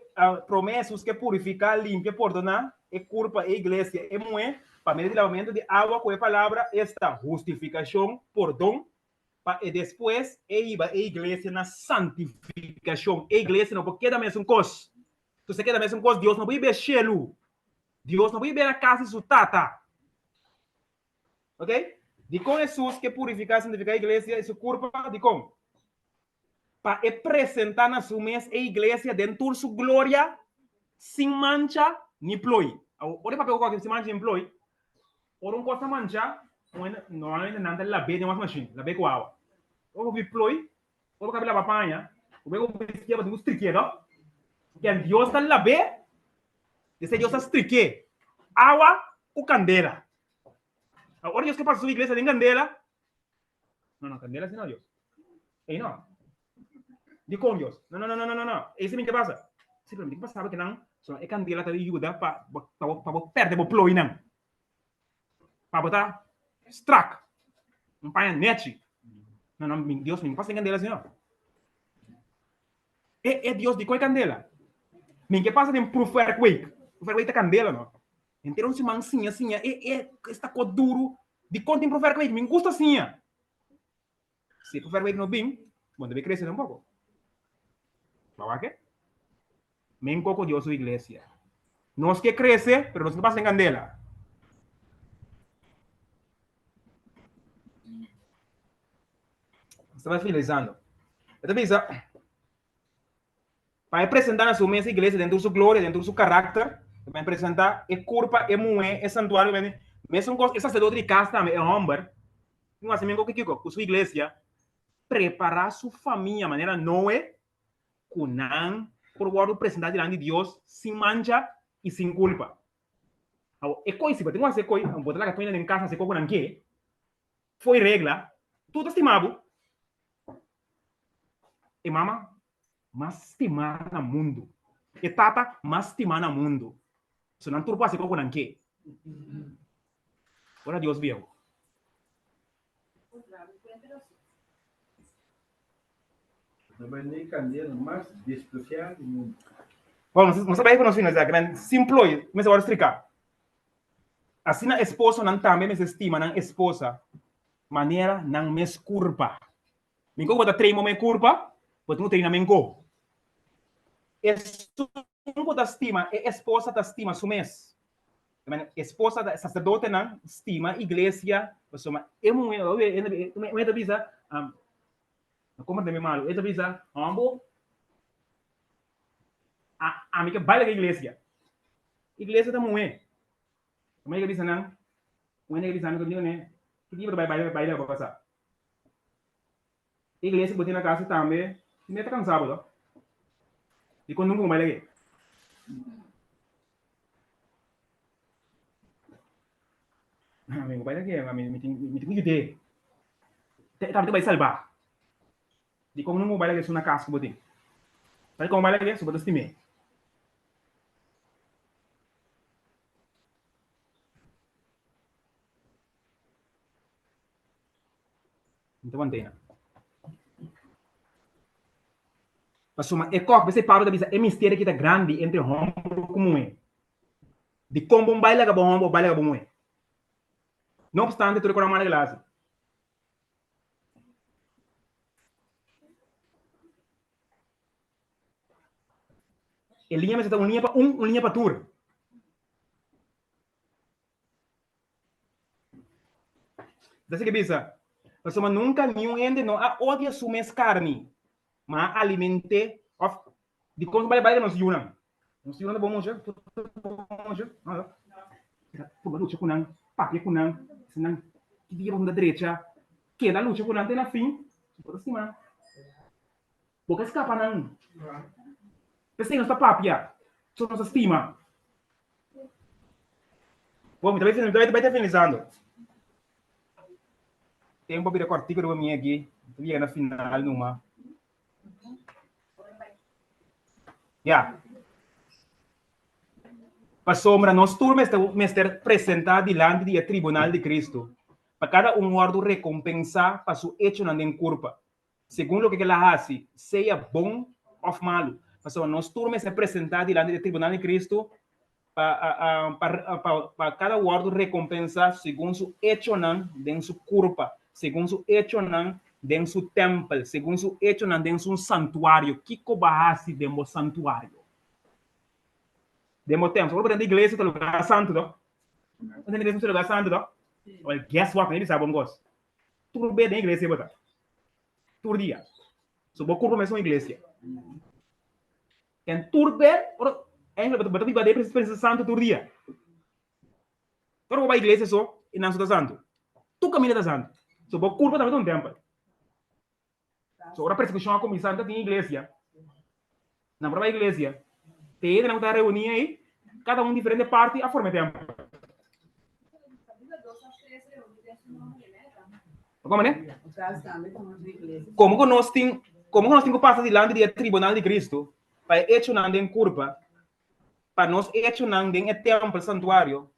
promé Hesus ke purifiká, limpia, pordoná e kurpa, e iglesia, e muhé, pa medio di lavamentu di awa ku e palabra, esta, hustifikashon, pordon, pa e despues e hiba e iglesia na santifikashon. E iglesia no por keda mesun kos. Si e keda mesun kos, Dios no por hib'é shelu. Dios no por hib'é na kas di su Tata. Ok? Dikon Hesus ke purifiká i santifiká e iglesia i su kurpa? Dikon? Pa e presentá na su mes e iglesia den tur su gloria, sin mancha ni ploi. Awor, ora e papia ku koki sin mancha ni ploi, ora un kos ta manchá, normalmente nan ta lab'é den wasmashin, lab'é ku awa. Ora bo vi ploi, Ora bo kabe laba paña, bo bai ku bistié, bo tin ku strikié to. Ken Dios ta lab'é, esei Dios ta strikié. Awa ku kandela. Ora Dios ke pasa su iglesia den kandela, no, no, kandela si no, Dios. Ei no. Dikon Dios? No, no, no, no, no, no. Ei si mi ke pasa. Si, pero mi tin ku pasa kinan, so e kandela ta yuda pa pa bo pèrdè bo ploinan. Pa bo ta strak. Un paña nechi. No, no, mi Dios, mi no pasa den candela, Señor. E, e Dios di koi candela? Mi ke pasa den proefwerkweek. Proefwerkweek ta candela, no? Henter un siman siña, siña. E, e, esta ko duru. Di kon tin proefwerkweek? Mi gusta siña. Si proefwerkweek no bin, bo debe crece tampoco. Ba wak e? Men koko Dios su iglesia. Nos ke krese, pero nos no pasa den kandela. Nos ta finalizando. E ta bisa, pa e presenta na su mes iglesia den tur su gloria, den tur su karakter, pa e presenta e kurpa, e muhé, e santuario, mesun kos e saserdote di kas tambe, e hòmber, tin ku hasi men kiko ku su iglesia, prepará su famia manera Noe ku nan por wòrdu presentá dilanti di Dios sin mancha i sin kulpa. Awor, e koi, si bo tin ku hasi e koi, bo ta laga tur hende den kas hasi e koi ku nan ke, fo'i regla, tur ta stima bo. E mama mas stimá na mundu, e tata mas stimá na mundu. So nan tur por hasi e koi ku nan ke. Ora Dios bieu. Bon, nos ta bai pa nos finalisá, kinan sin ploi mester wòrdu striká. Asina esposonan tambe mester stima nan esposa manera nan mes kurpa. Mi ku bo ta train bo mes kurpa, bo tin ku train nan men ko. Esun ku ta stima e esposa ta stima su mes. Esposa ta saserdotenan stima iglesia pasobra e muhé e ta bisa no komprende mi malu e ta bisa hombo ami ke bai laga iglesia iglesia ta muhé e ta bisa nan un hende ke bisa mi ki dia bo ta bai bai laga bo kasa Iglesia ku bo tin na kasa tambe mi ta kansa bo to. Dikon nunka bo bai lag'é? Mi bai lag'é, mi tin mi tin ku yud'é. E tambe ta bai salbá. Dikon no bo bai laga esun na kas ku bo tin? Sabi kon bo bai laga? So bo ta stim'é. Mi ta want'é nan. Pasobra e kòk, p'esei Pablo ta bisa e misterio ki ta grandi entre hòmber ku muhé. Dikon bo bai laga bo hòmber òf bai laga bo muhé? No obstante tur e kosnan malo ke el a hasi. E liña mester ta un liña pa un, un liña pa tur. Ta sigui bisa, Pasobra nunka niun hende no a odia su mes karni, ma a aliment'é òf dikon nos bai bai nos yunan? Nos yunan ta bon mucha, tur ta bon mucha, no? Purba lucha ku nan, papia ku nan, bisa nan ki dia bo ta drecha, keda lucha ku nan te na fin, bo ta stima nan. Bo ke skapa nan. P'esei nos ta papia, so nos ta stima. Bo, mi ta bai, mi ta bai finalizando. Tempo a bira kòrtiku riba mi aki, mi ta yega na final numa. Ya. Pasobra nos tur mester, mester presentá dilanti di e tribunal di Kristu, pa kada un wòrdu rekompensá pa su echonan den kurpa, Segun loke kel a hasi, sea bon òf malu. Pasobra nos tur mester presentá dilanti di e tribunal di Kristu pa pa kada wòrdu rekompensá segun su echonan den su kurpa, segun su echonan den su tèmpel, segun su echonan den su santuario. Kiko bo a hasi den bo santuario? Den bo tèmpel. Ora bo ta den iglesia ta lugá santu, no? Bo ta den iglesia ta lugá santu, no? Well, guess what? Mi bisa bo un kos. Tur be den iglesia bo ta. Tur dia. So bo kurpa mes un iglesia. En tur be, ora, eigenlijk bo ta biba den presensia santu tur dia. Ora bo bai iglesia so, i nan so ta santu. Tur kaminda ta santu. So bo kurpa tambe ta un tempel. So ora persekushon a kuminsá, nan ta tin iglesia. Nan por a bai iglesia. Te hendenan ku ta reuní ei, kada un diferente parti a forma e tèmpel. Komo ne? Komo ku nos tin, komo ku nos tin ku pasa dilanti di e tribunal di Kristu pa e echonan den kurpa, pa nos echonan den e tèmpel santuario,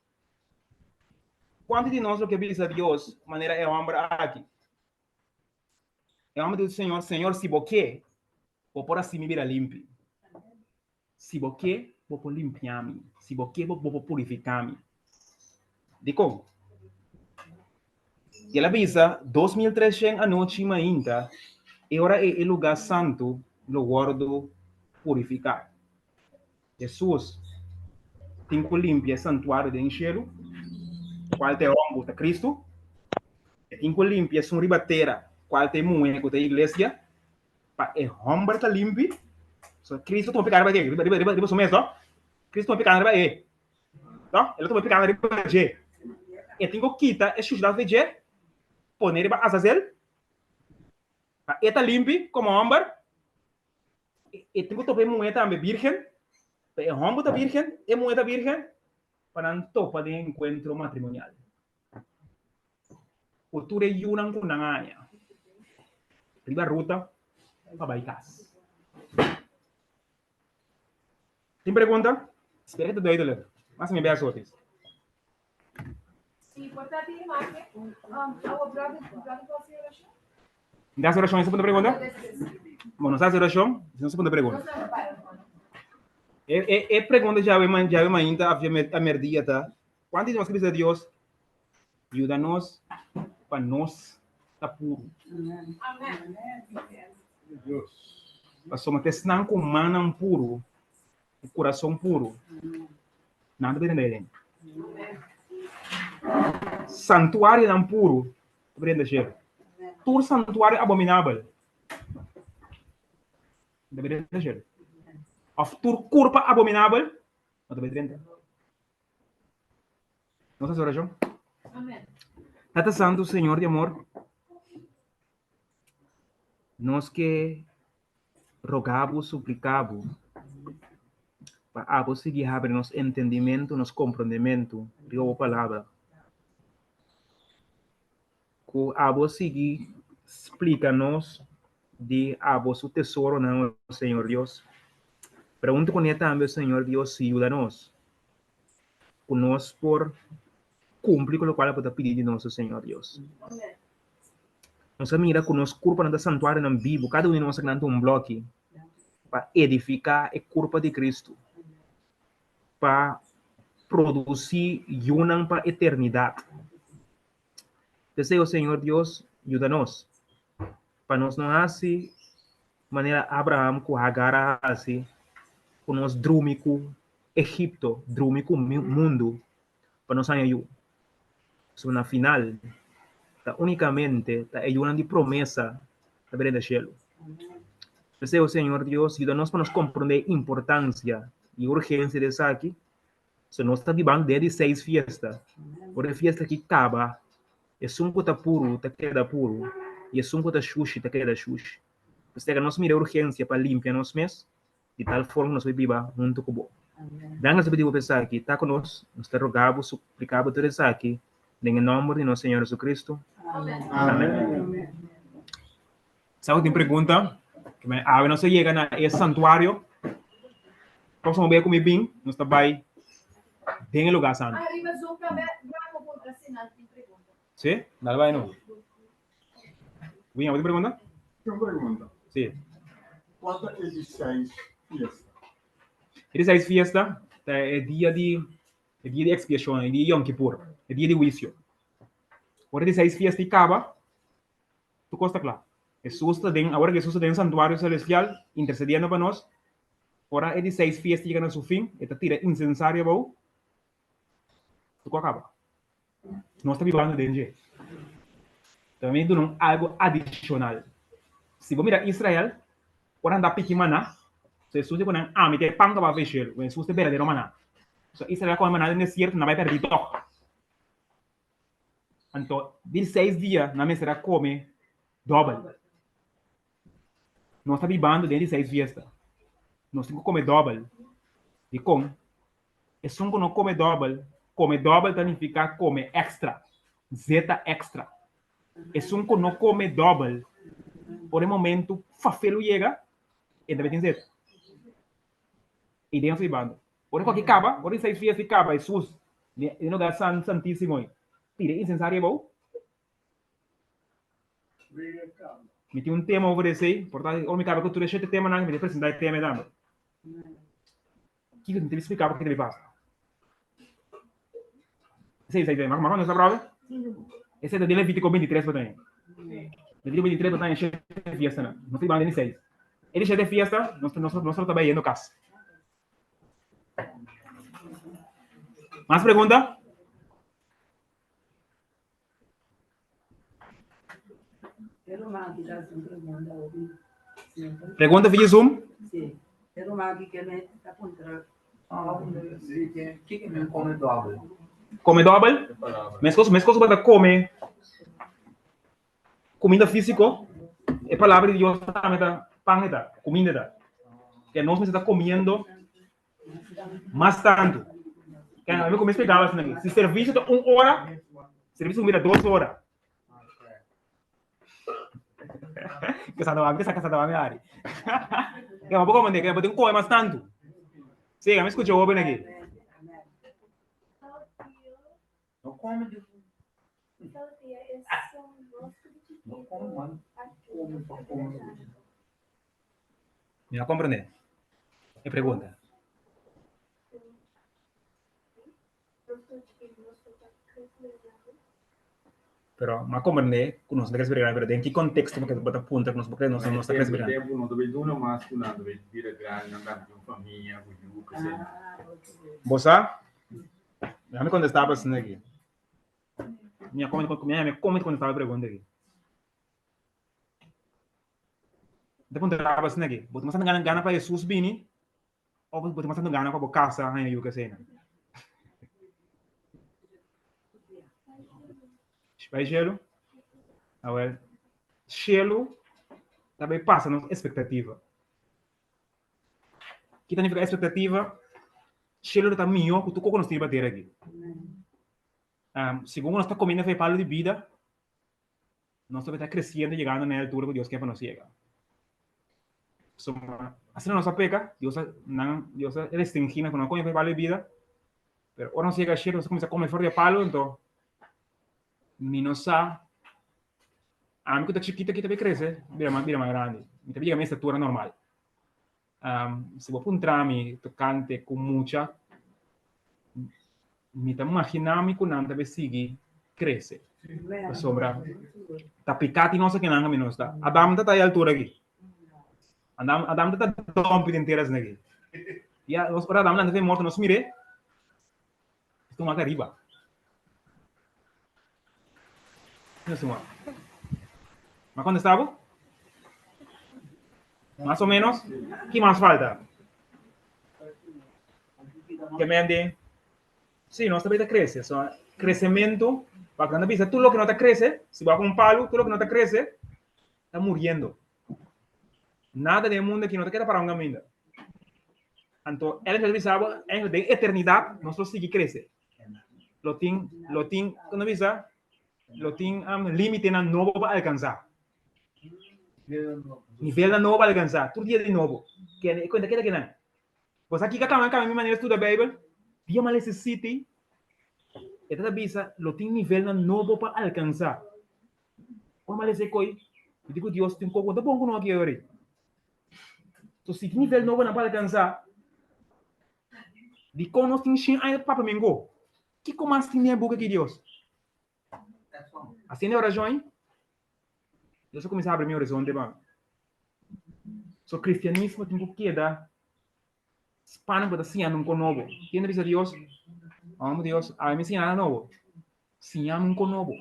kuantu di nos lo ke bisa Dios manera e hòmber aki? E hòmber di Señor, Señor, si bo ke, bo por hasi mi bira limpi. Si bo ke, bo por limpia mi. Si bo ke, bo por purifiká mi. Dikon? I el a bisa, 2300 anochi mainta, e ora ei e lugá santu lo wòrdu purifiká. Hesus tin ku limpia e santuario den shelu, kual ta e hòmber ku ta Kristu. E tin ku limpia esun riba tera, kual ta e muhé ku ta e iglesia, pa e hòmber ta limpi. So, Kristu tuma piká riba ke? Riba, riba, riba su mes, to? Kristu tuma piká riba e. To? El a tuma piká riba dje. E tin ku kita e shushidat di dje, pone riba Azazel, pa e ta limpi komo hòmber. E tin ku topa e muhé tambe bírgen, pa e hòmber ta bírgen, e muhé ta bírgen, pa nan topa den enkuentro matrimonial. Ku tur e yunan ku nan haña riba ruta pa bai kas. Tin pregunta? Spera ku ta duidelijk. Mas mi bes otis. Si por ta tin imagen, um, awo brother, brother por haci oracion? Mi ta haci oracion, esa punta pregunta? Bueno, nos ta haci oracion, si no se punta pregunta. E, e, e pregunta djawe man, djawe mainta af a merdia ta, kuantu di nos ke bisa Dios, yuda nos pa nos ta puru. Amen. Dios. Pasobra ta esnan ku mannan puru ku kurason puru, nan ta bira den. Santuarionan puru ta bira den shelu. Tur santuario abominabel ta bira den shelu. Òf tur kurpa abominabel no ta bira den. Nos hasi orashon. Tata Santu, Señor di amor, nos ke roga bo, supliká bo, pa abo sigui habri nos entendimentu, nos komprondementu riba bo palabra. Ku abo sigui splika nos di abo su tesoronan, o Señor Dios. Pero huntu kuné tambe, o Señor Dios, yuda nos ku nos por kumpli ku lokual abo ta pidi di nos, o Señor Dios. Nos a mira ku nos kurpanan ta santuarionan bibu, kada un di nos akinan ta un bloki pa edifiká e kurpa di Kristu, pa produsí yunan pa eternidat. P'esei, o Señor Dios, yuda nos, pa nos no hasi manera Abraham ku Hagar a hasi, ku nos drumi ku Egipto, drumi ku mundu, pa nos haña yu. Pasobra na final, ta únikamente ta e yunan di promesa ta bira den shelu. P'esei, o Señor Dios, yuda nos pa nos komprondé e importansia i urgensia di esaki, So nos ta bibando den di seis fiesta. Ora e fiesta aki kaba, esun ku ta puru ta keda puru i esun ku ta shushi ta keda shushi. P'esei nos mira e urgensia pa limpia nos mes di tal forma ku nos por biba huntu ku bo. Danki nos ta pidi bo pa esaki. Ta ku nos, nos ta roga bo, suplika bo tur esaki den e nòmber di nos Señor Jesucristo. Amen. Sa bo tin pregunta? Awe nos a yega na e santuario. Próximo bes ku mi bin, nos ta bai den e lugar santu. Arriba Zoom tambe, Branco puntra si nan tin pregunta. Sí? Dale bai no. Win, abo tin pregunta? Tin un pregunta. Sí. Kua ta e di seis fiesta? E di seis fiesta ta e dia di e dia di ekspiashon, e dia di Yom Kippur, e dia di huisio. Ora e di seis fiesta i kaba, Tur kos ta kla. Hesus ta den, awor ku Hesus ta den santuario selestial, intersediendo pa nos, ora e di seis fiesta yega na su fin, e ta tira insensario abou, tur kos a kaba. Nos ta bibando den dje. Ta mi duna un algu adishonal. Si bo mira Israel, ora nan ta piki maná, so Hesus di ku nan, Ami ta e pan ku a baha for di shelu. Hesus ta e berdadero maná. So Israel a kome maná den desierto, nan bai pèrdí tòg. Anto di seis dia nan mester a kome dòbel. Nos ta bibando den di seis fiesta. Nos tin ku kome dòbel. Dikon? Esun ku no kome dòbel, kome dòbel ta nifiká kome èkstra, zeta èkstra. Esun ku no kome dòbel, ora e momentu fafelu yega, e ta bai tin zeta. I den nos ta bibando. Ora ku aki kaba, ora di seis fiesta i kaba, Hesus den lugar san santísimo ei, tira e insensario abou. Mi tin un tema over esei, por tanto, ora mi kaba ku tur e shete temanan, mi ta presentá e tema ei tambe. Kiko mi ta splika bo kiko ta bin pasa. Esei, esei, esei. Mas nos ta brother? Esei ta den Levítico 23 bo ta haña. Levítico 23 bo ta haña shete fiestanan. Nos ta bibando den di seis. E di shete fiesta, nos nos nos ta bai yendo kas. Mas pregunta? Pregunta via Zoom? Sí. Pero maki que me ta puntra. Come dobbel. Come dobbel? Meskos, meskos bo ta come Kuminda físiko, e palabra di Dios tambe ta pan e ta, kuminda e ta. Ke nos mester ta komiendo mas tantu. Ke mi kuminsá splika asina aki. Si servisio ta un ora, servisio kumira dos ora. Ke sa ta ke sa ta mi ari. Ke bo komende, ke bo tin kome mas tantu. Sí, mi skucha hoben aki. No come di No come man. Come pa come. Mi a comprende e pregunta. Pero mi a comprende ku nos no ta crece grandi, pero den ki contexto bo ta puntra ku nos por crece, nos no ta crece grandi? Tempu no ta bay duna mas ku nan ta bay bira grandi, nan ta tin un famia ku yu, kese. Bo sa? Déjame contestar pa esaki aki. Mi a come, mi come contestar e pregunta aki. Mi ta puntra pa esaki aki. Bo ta mas gana gana pa Jesus bini of bo ta mas gana pa bo casa haña yu kesena? Bai shelu? Awel, shelu ta bai pasa nos expectativa. Ki ta nifiká espektativa? Shelu lo ta mihó ku tur kos ku nos tin riba tera aki. Segun ku nos ta komiendo for e palu di bida, Nos ta ta kresiendo yegando na e altura ku Dios ke pa nos yega. Pasobra asina nos a peka, Dios a nan Dios a restringí nos pa no kome for di e palu di bida, pero ora nos yega shelu nos a kuminsá kome for di e palu, anto mi no sa, ami ku ta chikito aki ta bai krese bira mas bira mas grandi, mi ta bai yega mi estatura normal. Si bo puntra mi tokante ku mucha, mi ta maginá mi ku nan ta bai sigui krese. Pasobra ta piká tin nos aki nan mi nos ta. Adam ta ta e altura aki. Adam, Adam ta ta dòmpi den tera asina aki. Ya, nos, ora Adam lanta den morto nos mir'é, nos ta wak ariba. Nos ta wak. Ma kontestá bo? Mas o menos? Ki mas falta? Ke men di, sí, nos ta bay ta crece. So, crecemento, pa nan ta bisa, tur loke no ta crece, si bo a con palu, tur loke no ta crece, ta muriendo. Nada den e mundo aki no ta keda para un caminda. Anto, Ellen ta bisa bo, den eternidad, nos lo sigui crece. Lo tin, lo tin, con ta bisa? Lo tin um, límitenan nobo pa alcansa. Nivelnan nobo pa alcansa. Tur dia di nobo. Kende, e cuenta keda kinan. Bo sa kiko a kamba kambia mi manera di studia Beibel? Dia mi a lesa e siti, e ta bisa lo tin nivelnan nobo pa alkansá. Ora mi a lesa e koi, mi di ku Dios tin koko ta bon ku no aki ayori. So si tin nivel nobonan pa alkansá, dikon nos tin shen aña ta papia mengo? Kiko mas tin den e buki aki Dios? Hasiendo e orashon ei, Dios a kuminsá habri mi horizonte pa mi. So kristianismo tin ku keda spana ku ta siña un kon nobo. Ken ta bisa Dios, Amo Dios, ami mi siña nada nobo. Siñami un kon nobo.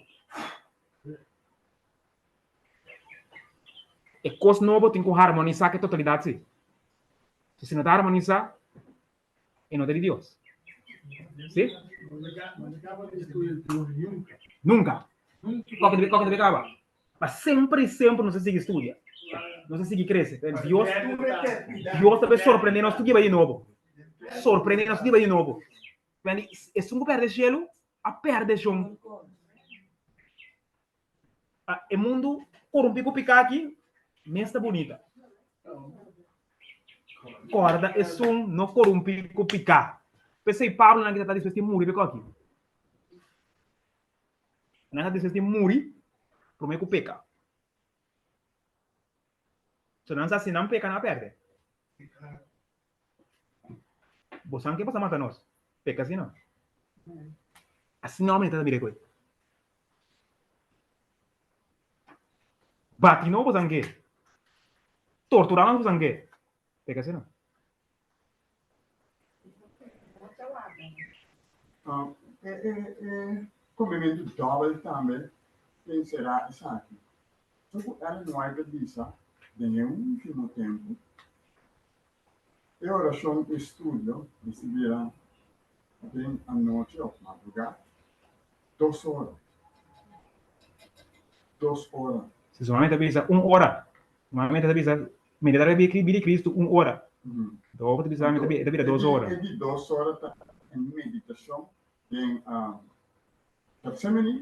E kos nobo tin ku harmonisá ku e totalidat si. So si no ta harmonisá, e no ta di Dios. Sí? Nunca. Koke ta be kaba? Pa semper y semper nos ta sigui studia. Nos ta sigui crece. Dios, Dios ta be sorprende nos tur dia di nobo. Sorprende nos tur dia di nobo. Esun ku perde cielo, a perde shon. E mundu korumpi ku piká aki mes ta bunita. Kòrda esun no korumpi ku piká. P'esei Pablo nan kita ta dispuesto di muri p'e koki. Nan ta dispuesto di muri promé ku peka. So nan sa si nan peka nan a pèrdè. Bosan ke pasa mata nos? Peka si no. Asina hopi ta mira koe. Bati no bosan ke. Tortura nos bosan ke. Peka si no. E e e komementu dòbel tambe ta enserá esaki. So ku Ellen White a bisa den e último tempu, e orashon i studio mester bira den anochi òf madrugá dos ora. Dos ora. Si su mami ta bisa un ora, mami ta bisa meditar riba bida di Cristo un ora. Dor ta bisa mi ta bira dos ora. E di dos ora ta e meditashon den Getsemaní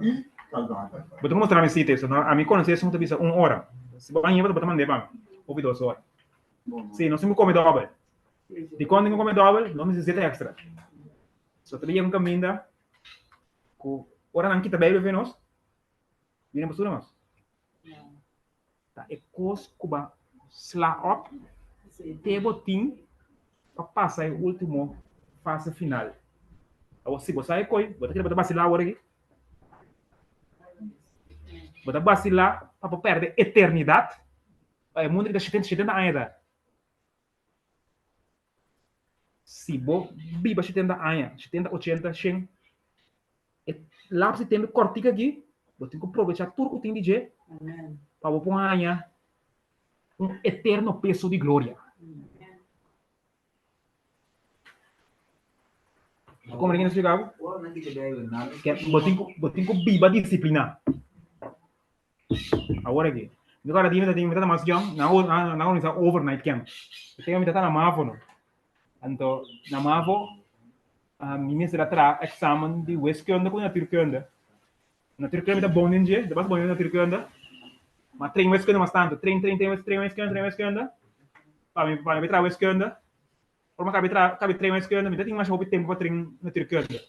i Calvario. Bo ta mustra mi sita eso, no? Ami conoce esun ta bisa un ora. Si bo a bo ta mande pa mi. Hopi dos ora. Si, nos tin ku come dobel. Dikon tin ku come dobel? Nos mester zeta extra. So ta yega un kaminda ku ora nan kita Bijbel for nos, bini basura nos. Ta e kos ku ba sla op te bo tin pa pasa e ultimo fase final. Awor si bo sa e koi, bo ta kere bo ta basilá awor aki? Bo ta basilá pa bo pèrdè eternidat? Pa e mundu ki ta shetenta, shetenta aña ta. Si bo biba shetenta aña, shetenta, ochenta, shen, e lapso di tempu kòrtiku aki, bo tin ku probechá tur ku tin di dje pa bo por haña un eterno peso di gloria. Como ninguém explicava? Bo tin ku, bo tin ku biba disipliná. Awor aki. Mi kòrda di mi ta tin mi ta mas yòn, nan a nan a organisa overnight camp. E tempu mi ta na Mavo no. Anto na Mavo mi mester a traha examen di wiskunde ku natuurkunde. Natuurkunde mi ta bon den dje, mi ta basta bon den natuurkunde. Ma train wiskunde mas tantu, train, train, train, train wiskunde, train wiskunde, pa mi, pa mi traha wiskunde. Ora mi a kabi traha, kabi train wiskunde, mi ta tin masha hopi tempu pa train natuurkunde.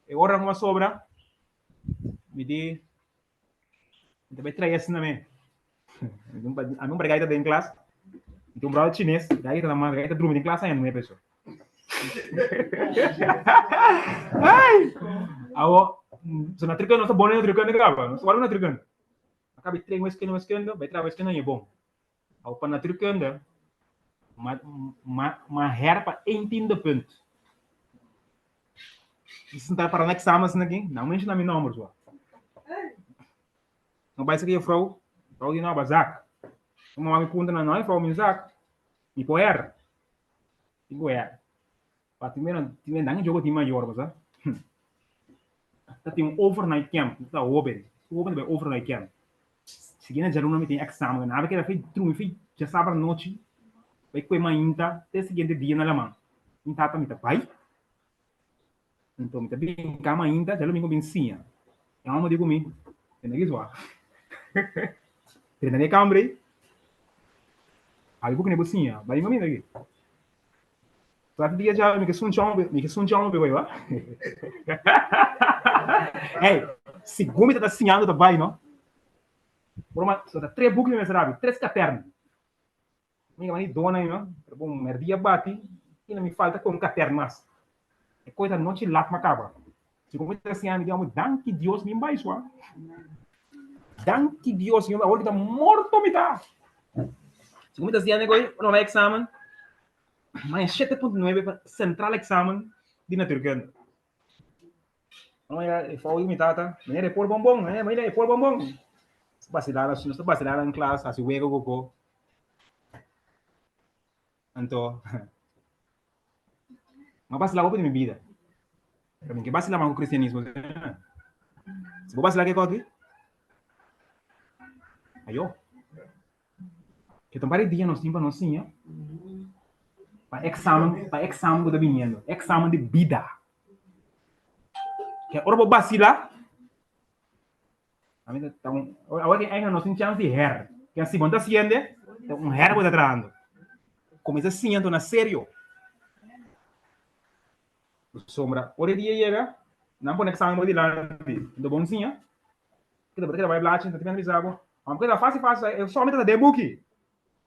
E ora ku mi a sobra, mi di, mi ta bai traha asina me. Ami un par gaita den klas, mi tin un brother chines, gaita ta mas, gaita drumi den klas aña nuebe so. Ai! Awo, so natuurkunde, nos ta bon den natuurkunde kaba, nos ta wòrdu natuurkunde. A kabi train wiskunde, wiskunde, bai traha wiskunde aña bon. Awo pa natuurkunde, ma, ma, ma her pa één tiende punt. Mi sinta para na examen asina aki, nan menciona mi nomber so. No bai saki juffrouw, juffrouw di no ba zak. Mi mama mi puntra nan, no juffrouw mi zak, mi por her. Tin ku her. Pa tin mira, tin mira nan jogo tin mayor bo sa. Ta tin un overnight camp, ta hoben. Hoben ta bai overnight camp. Siguiente djaluna mi tin examen, nan a keda fi drumi fi djasabra anochi, bai kue mainta te siguiente dia na laman. Mi tata mi ta bai. Anto mi ta bin kama ainda, djadumingu bin siña. E homber di ku mi, Tene ki swa. Tene na e kamber ei. Abi ku kende bo siña, bai bin ku mi aki. Trata dia dja mi ke sunchi homber, mi ke sunchi homber bai wa. Hey, segun mi ta siñando ta bai no. Por ma, so ta tres buki mi mester abi, tres katerno. Mi a mandi dona no, pero bon merdia bati y no mi falta con un katern mas. E koe ta nochi lat ma kaba. Si como ta siña mi di amo danki Dios mi bai sua. Danki Dios mi awor ki ta morto mi ta. Si como ta siña mi koe no bai examen. Ma 7.9 pa central examen di natuurkunde. Oye, e fou mi tata, meneer e por bonbon, eh, meneer e por bonbon. Vacilar así, nos vacilar en klas, así juego coco. Anto, ma vacilar poco de mi vida. Pero mi que vacilar más con cristianismo. Si vos vacilar que aquí? Ayo. Que ta un par di dia nos tin pa nos siña pa examen, pa examen ku ta biniendo, examen di bida. Que ora bo basila, a mi ta un, awor que ainda nos tin chance di her. Que si bo no ta siende, ta un her bo ta trahando. Comienza siña na serio. Sombra, ora e dia yega, nan pone examen bo dilanti, ento bo no siña. Kita bo ta keda bai blachi, ta tin bisa bo. Amo keda fácil fácil, e solamente ta den buki.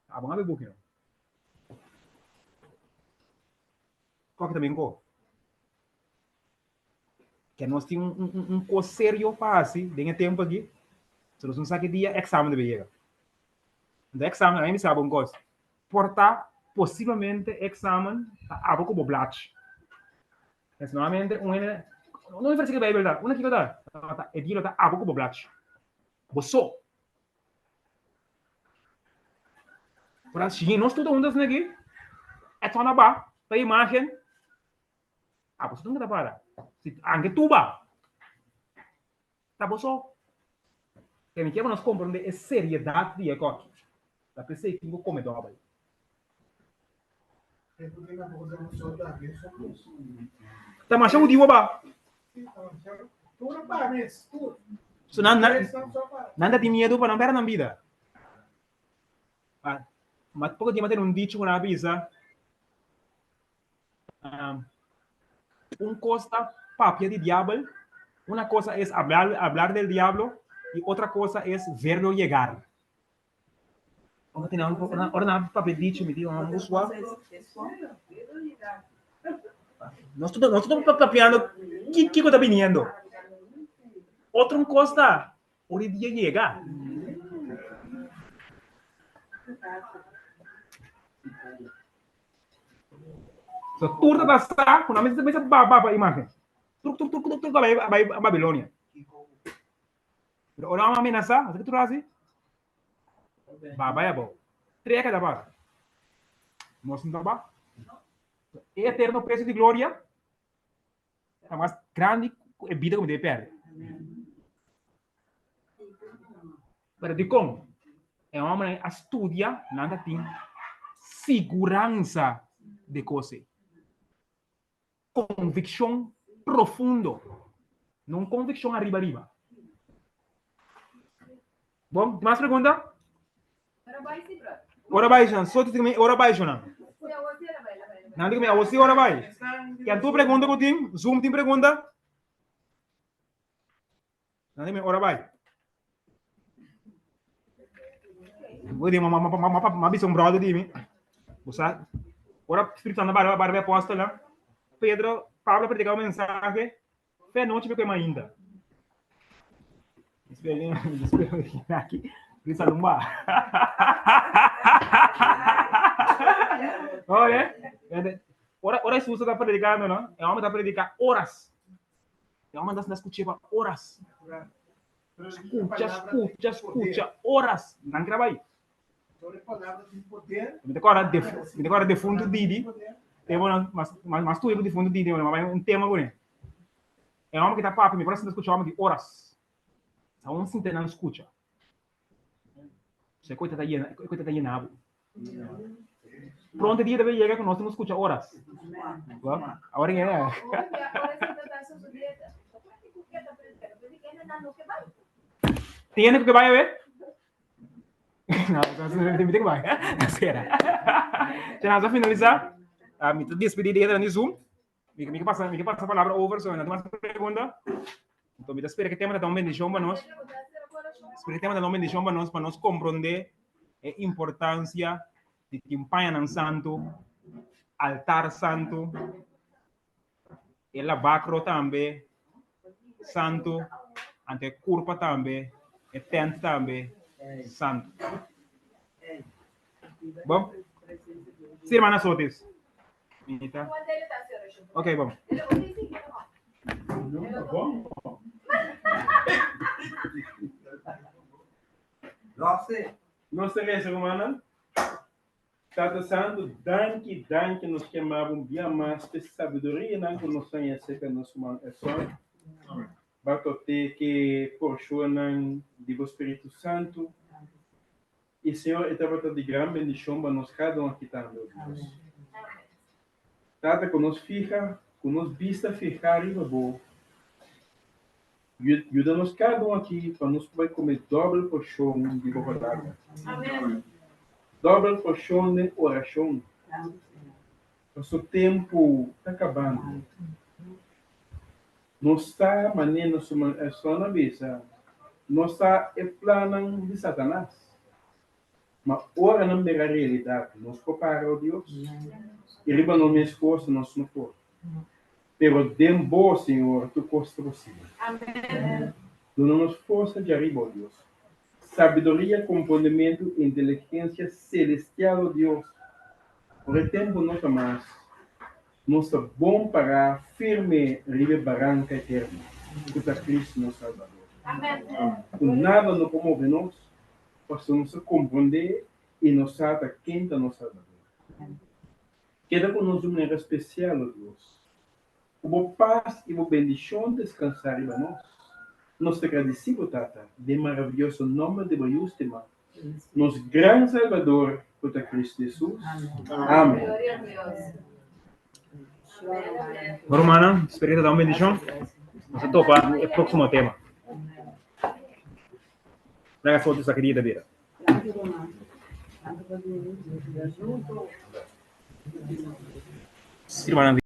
Abo no buki no. Koki ta bin ko. Ke nos tin un, un, un kos serio pa hasi den e tempo aki. So nos no sa ki dia examen debe yega. Entonces examen, a mi bisa bo un kos. Por ta posiblemente examen ta abo ku bo blachi. Es nuevamente un hende, no un versículo Bijbel ta, una kiko ta, ta e dia lo ta abo ku bo blachi. Bo so. Por si nos tur ta huntu asina aki, e torna ba pa imagen, abo so nunca ta para. Si anke tuba, ta bo so. Te mi kier pa nos comprende e seriedad di e kòki. Ta p'esei tin ku kome dòbel. Ta masha hudiu ba. So nan nan nan ta tin miedu pa nan pèrdè nan bida. Ma poko tiempo a tene un dicho ku nan a bisa, un kos ta papia di diabel, una cosa es hablar hablar del diablo y otra cosa es verlo llegar. Ora tene ora ora nan papia dicho mi di un buswa. Nos tur nos tur ta papiando kiko ta biniendo. Otro un kos ta ora e dia yega. So tur ta sa ku nan mester mester ba ba pa imagen. Tur tur tur tur tur bai bai Babilonia. Pero ora nan amenasá, asa ke tur hasi? Ba bai abou. Treka ta pasa. Nos no ta ba. E eterno precio di gloria ta mas grandi ku e bida ku mi debe pèrdè. Pero dikon? E hòmbernan a studia, nan ta tin siguransa di kos ei. Konvikshon profundo, no un konvikshon ariba ariba. Bon, mas pregunta? Ora bai, Jonan. Só te mi ora bai, Jonan. Nan diga mi awo si ora bai. Ken tu pregunta ku tin? Zoom tin pregunta? Nan diga mi ora bai. Bo di ma ma ma ma ma bisa un brother di mi. Bo sa ora Spiritu Santo barba barba apóstol, Pedro, Pablo predica un mensaje Fe nochi mi kema ainda. Aqui, Risa lumba. Oye, ora ora Jesus está predicando, no? E homem está predicar horas. E homem está escuchando horas. Escucha, escucha, escucha, horas. Não grava aí. Mi ta kòrda mi ta kòrda defuntu Didi, tema mas mas tuyo ku defuntu Didi, mas un tema kuné. E hòmber ki ta papia, mi por a sinta skucha hòmber di oras. Sa un sinta nan skucha. So e koita ta yena, e koita ta yena bo. Pronto e dia ta bin yega ku nos tin ku skucha oras. Bo, awor e Tin hende ku ke bai awe? No, mi tin ku bai. Espera. Nos a finalisá. Mi ta despedí di hende nan di Zoom. Mi mi ke pasa mi ke pasa palabra over so no tin mas pregunta. Enton mi ta spera ke tema ta ta un bendishon pa nos. Spera ke tema ta ta un bendishon pa nos pa nos komprondé e importansia di tin pañanan santu, altar santu, e lavakro tambe santu, anto e kurpa tambe, e tènt tambe santu. Bon? Si hermana Sotis. Minita. Ok, bon. Nos ta reza, rumannan. Tata Santu, danki, danki nos ke maba un bia mas p'e sabidorianan ku nos haña aserka nos ruman Edson. Bato te ke porshonnan di bo Spiritu Santu. I Señor, e tabata di gran bendishon pa nos kada un aki tambe, o Dios. Tata, ku nos fiha, ku nos bista fihá riba Bo, yuda nos kada un aki pa nos por bai kome dòbel porshon di Bo Palabra. Dòbel porshon den orashon, pasobra tempu ta kabando. Nos sa manera nos sona bisa, nos sa e plannan di Satanas. Ma ora nan bira realidat, nos por para, o Dios? I riba nos mes forsa nos no por. Pero den Bo, Señor, tur kos ta posibel. Duna nos forsa djariba, o Dios. Sabiduria, komprondementu, inteligensia selestial, o Dios. Ora e tempu no ta mas. Nos ta bon pará firme riba e baranka eterno, ku ta Kristu nos Salbador. Ku nada no por move nos, pasobra nos ta komprondé i nos sa ta ken ta nos Salbador. Keda ku nos di un manera spesial, o Dios. Ku bo pas i bo bendishon deskansá riba nos. Nos ta gradisí bo, Tata, den maravioso nòmber di bo Yu stimá, Nos gran Salbador ku ta Kristu Hesus. Amen. Bon rumannan, spera ku ta da un bendishon. Nos ta topa e próksimo tema. Laga foto esaki dia ta bira. Rumannan.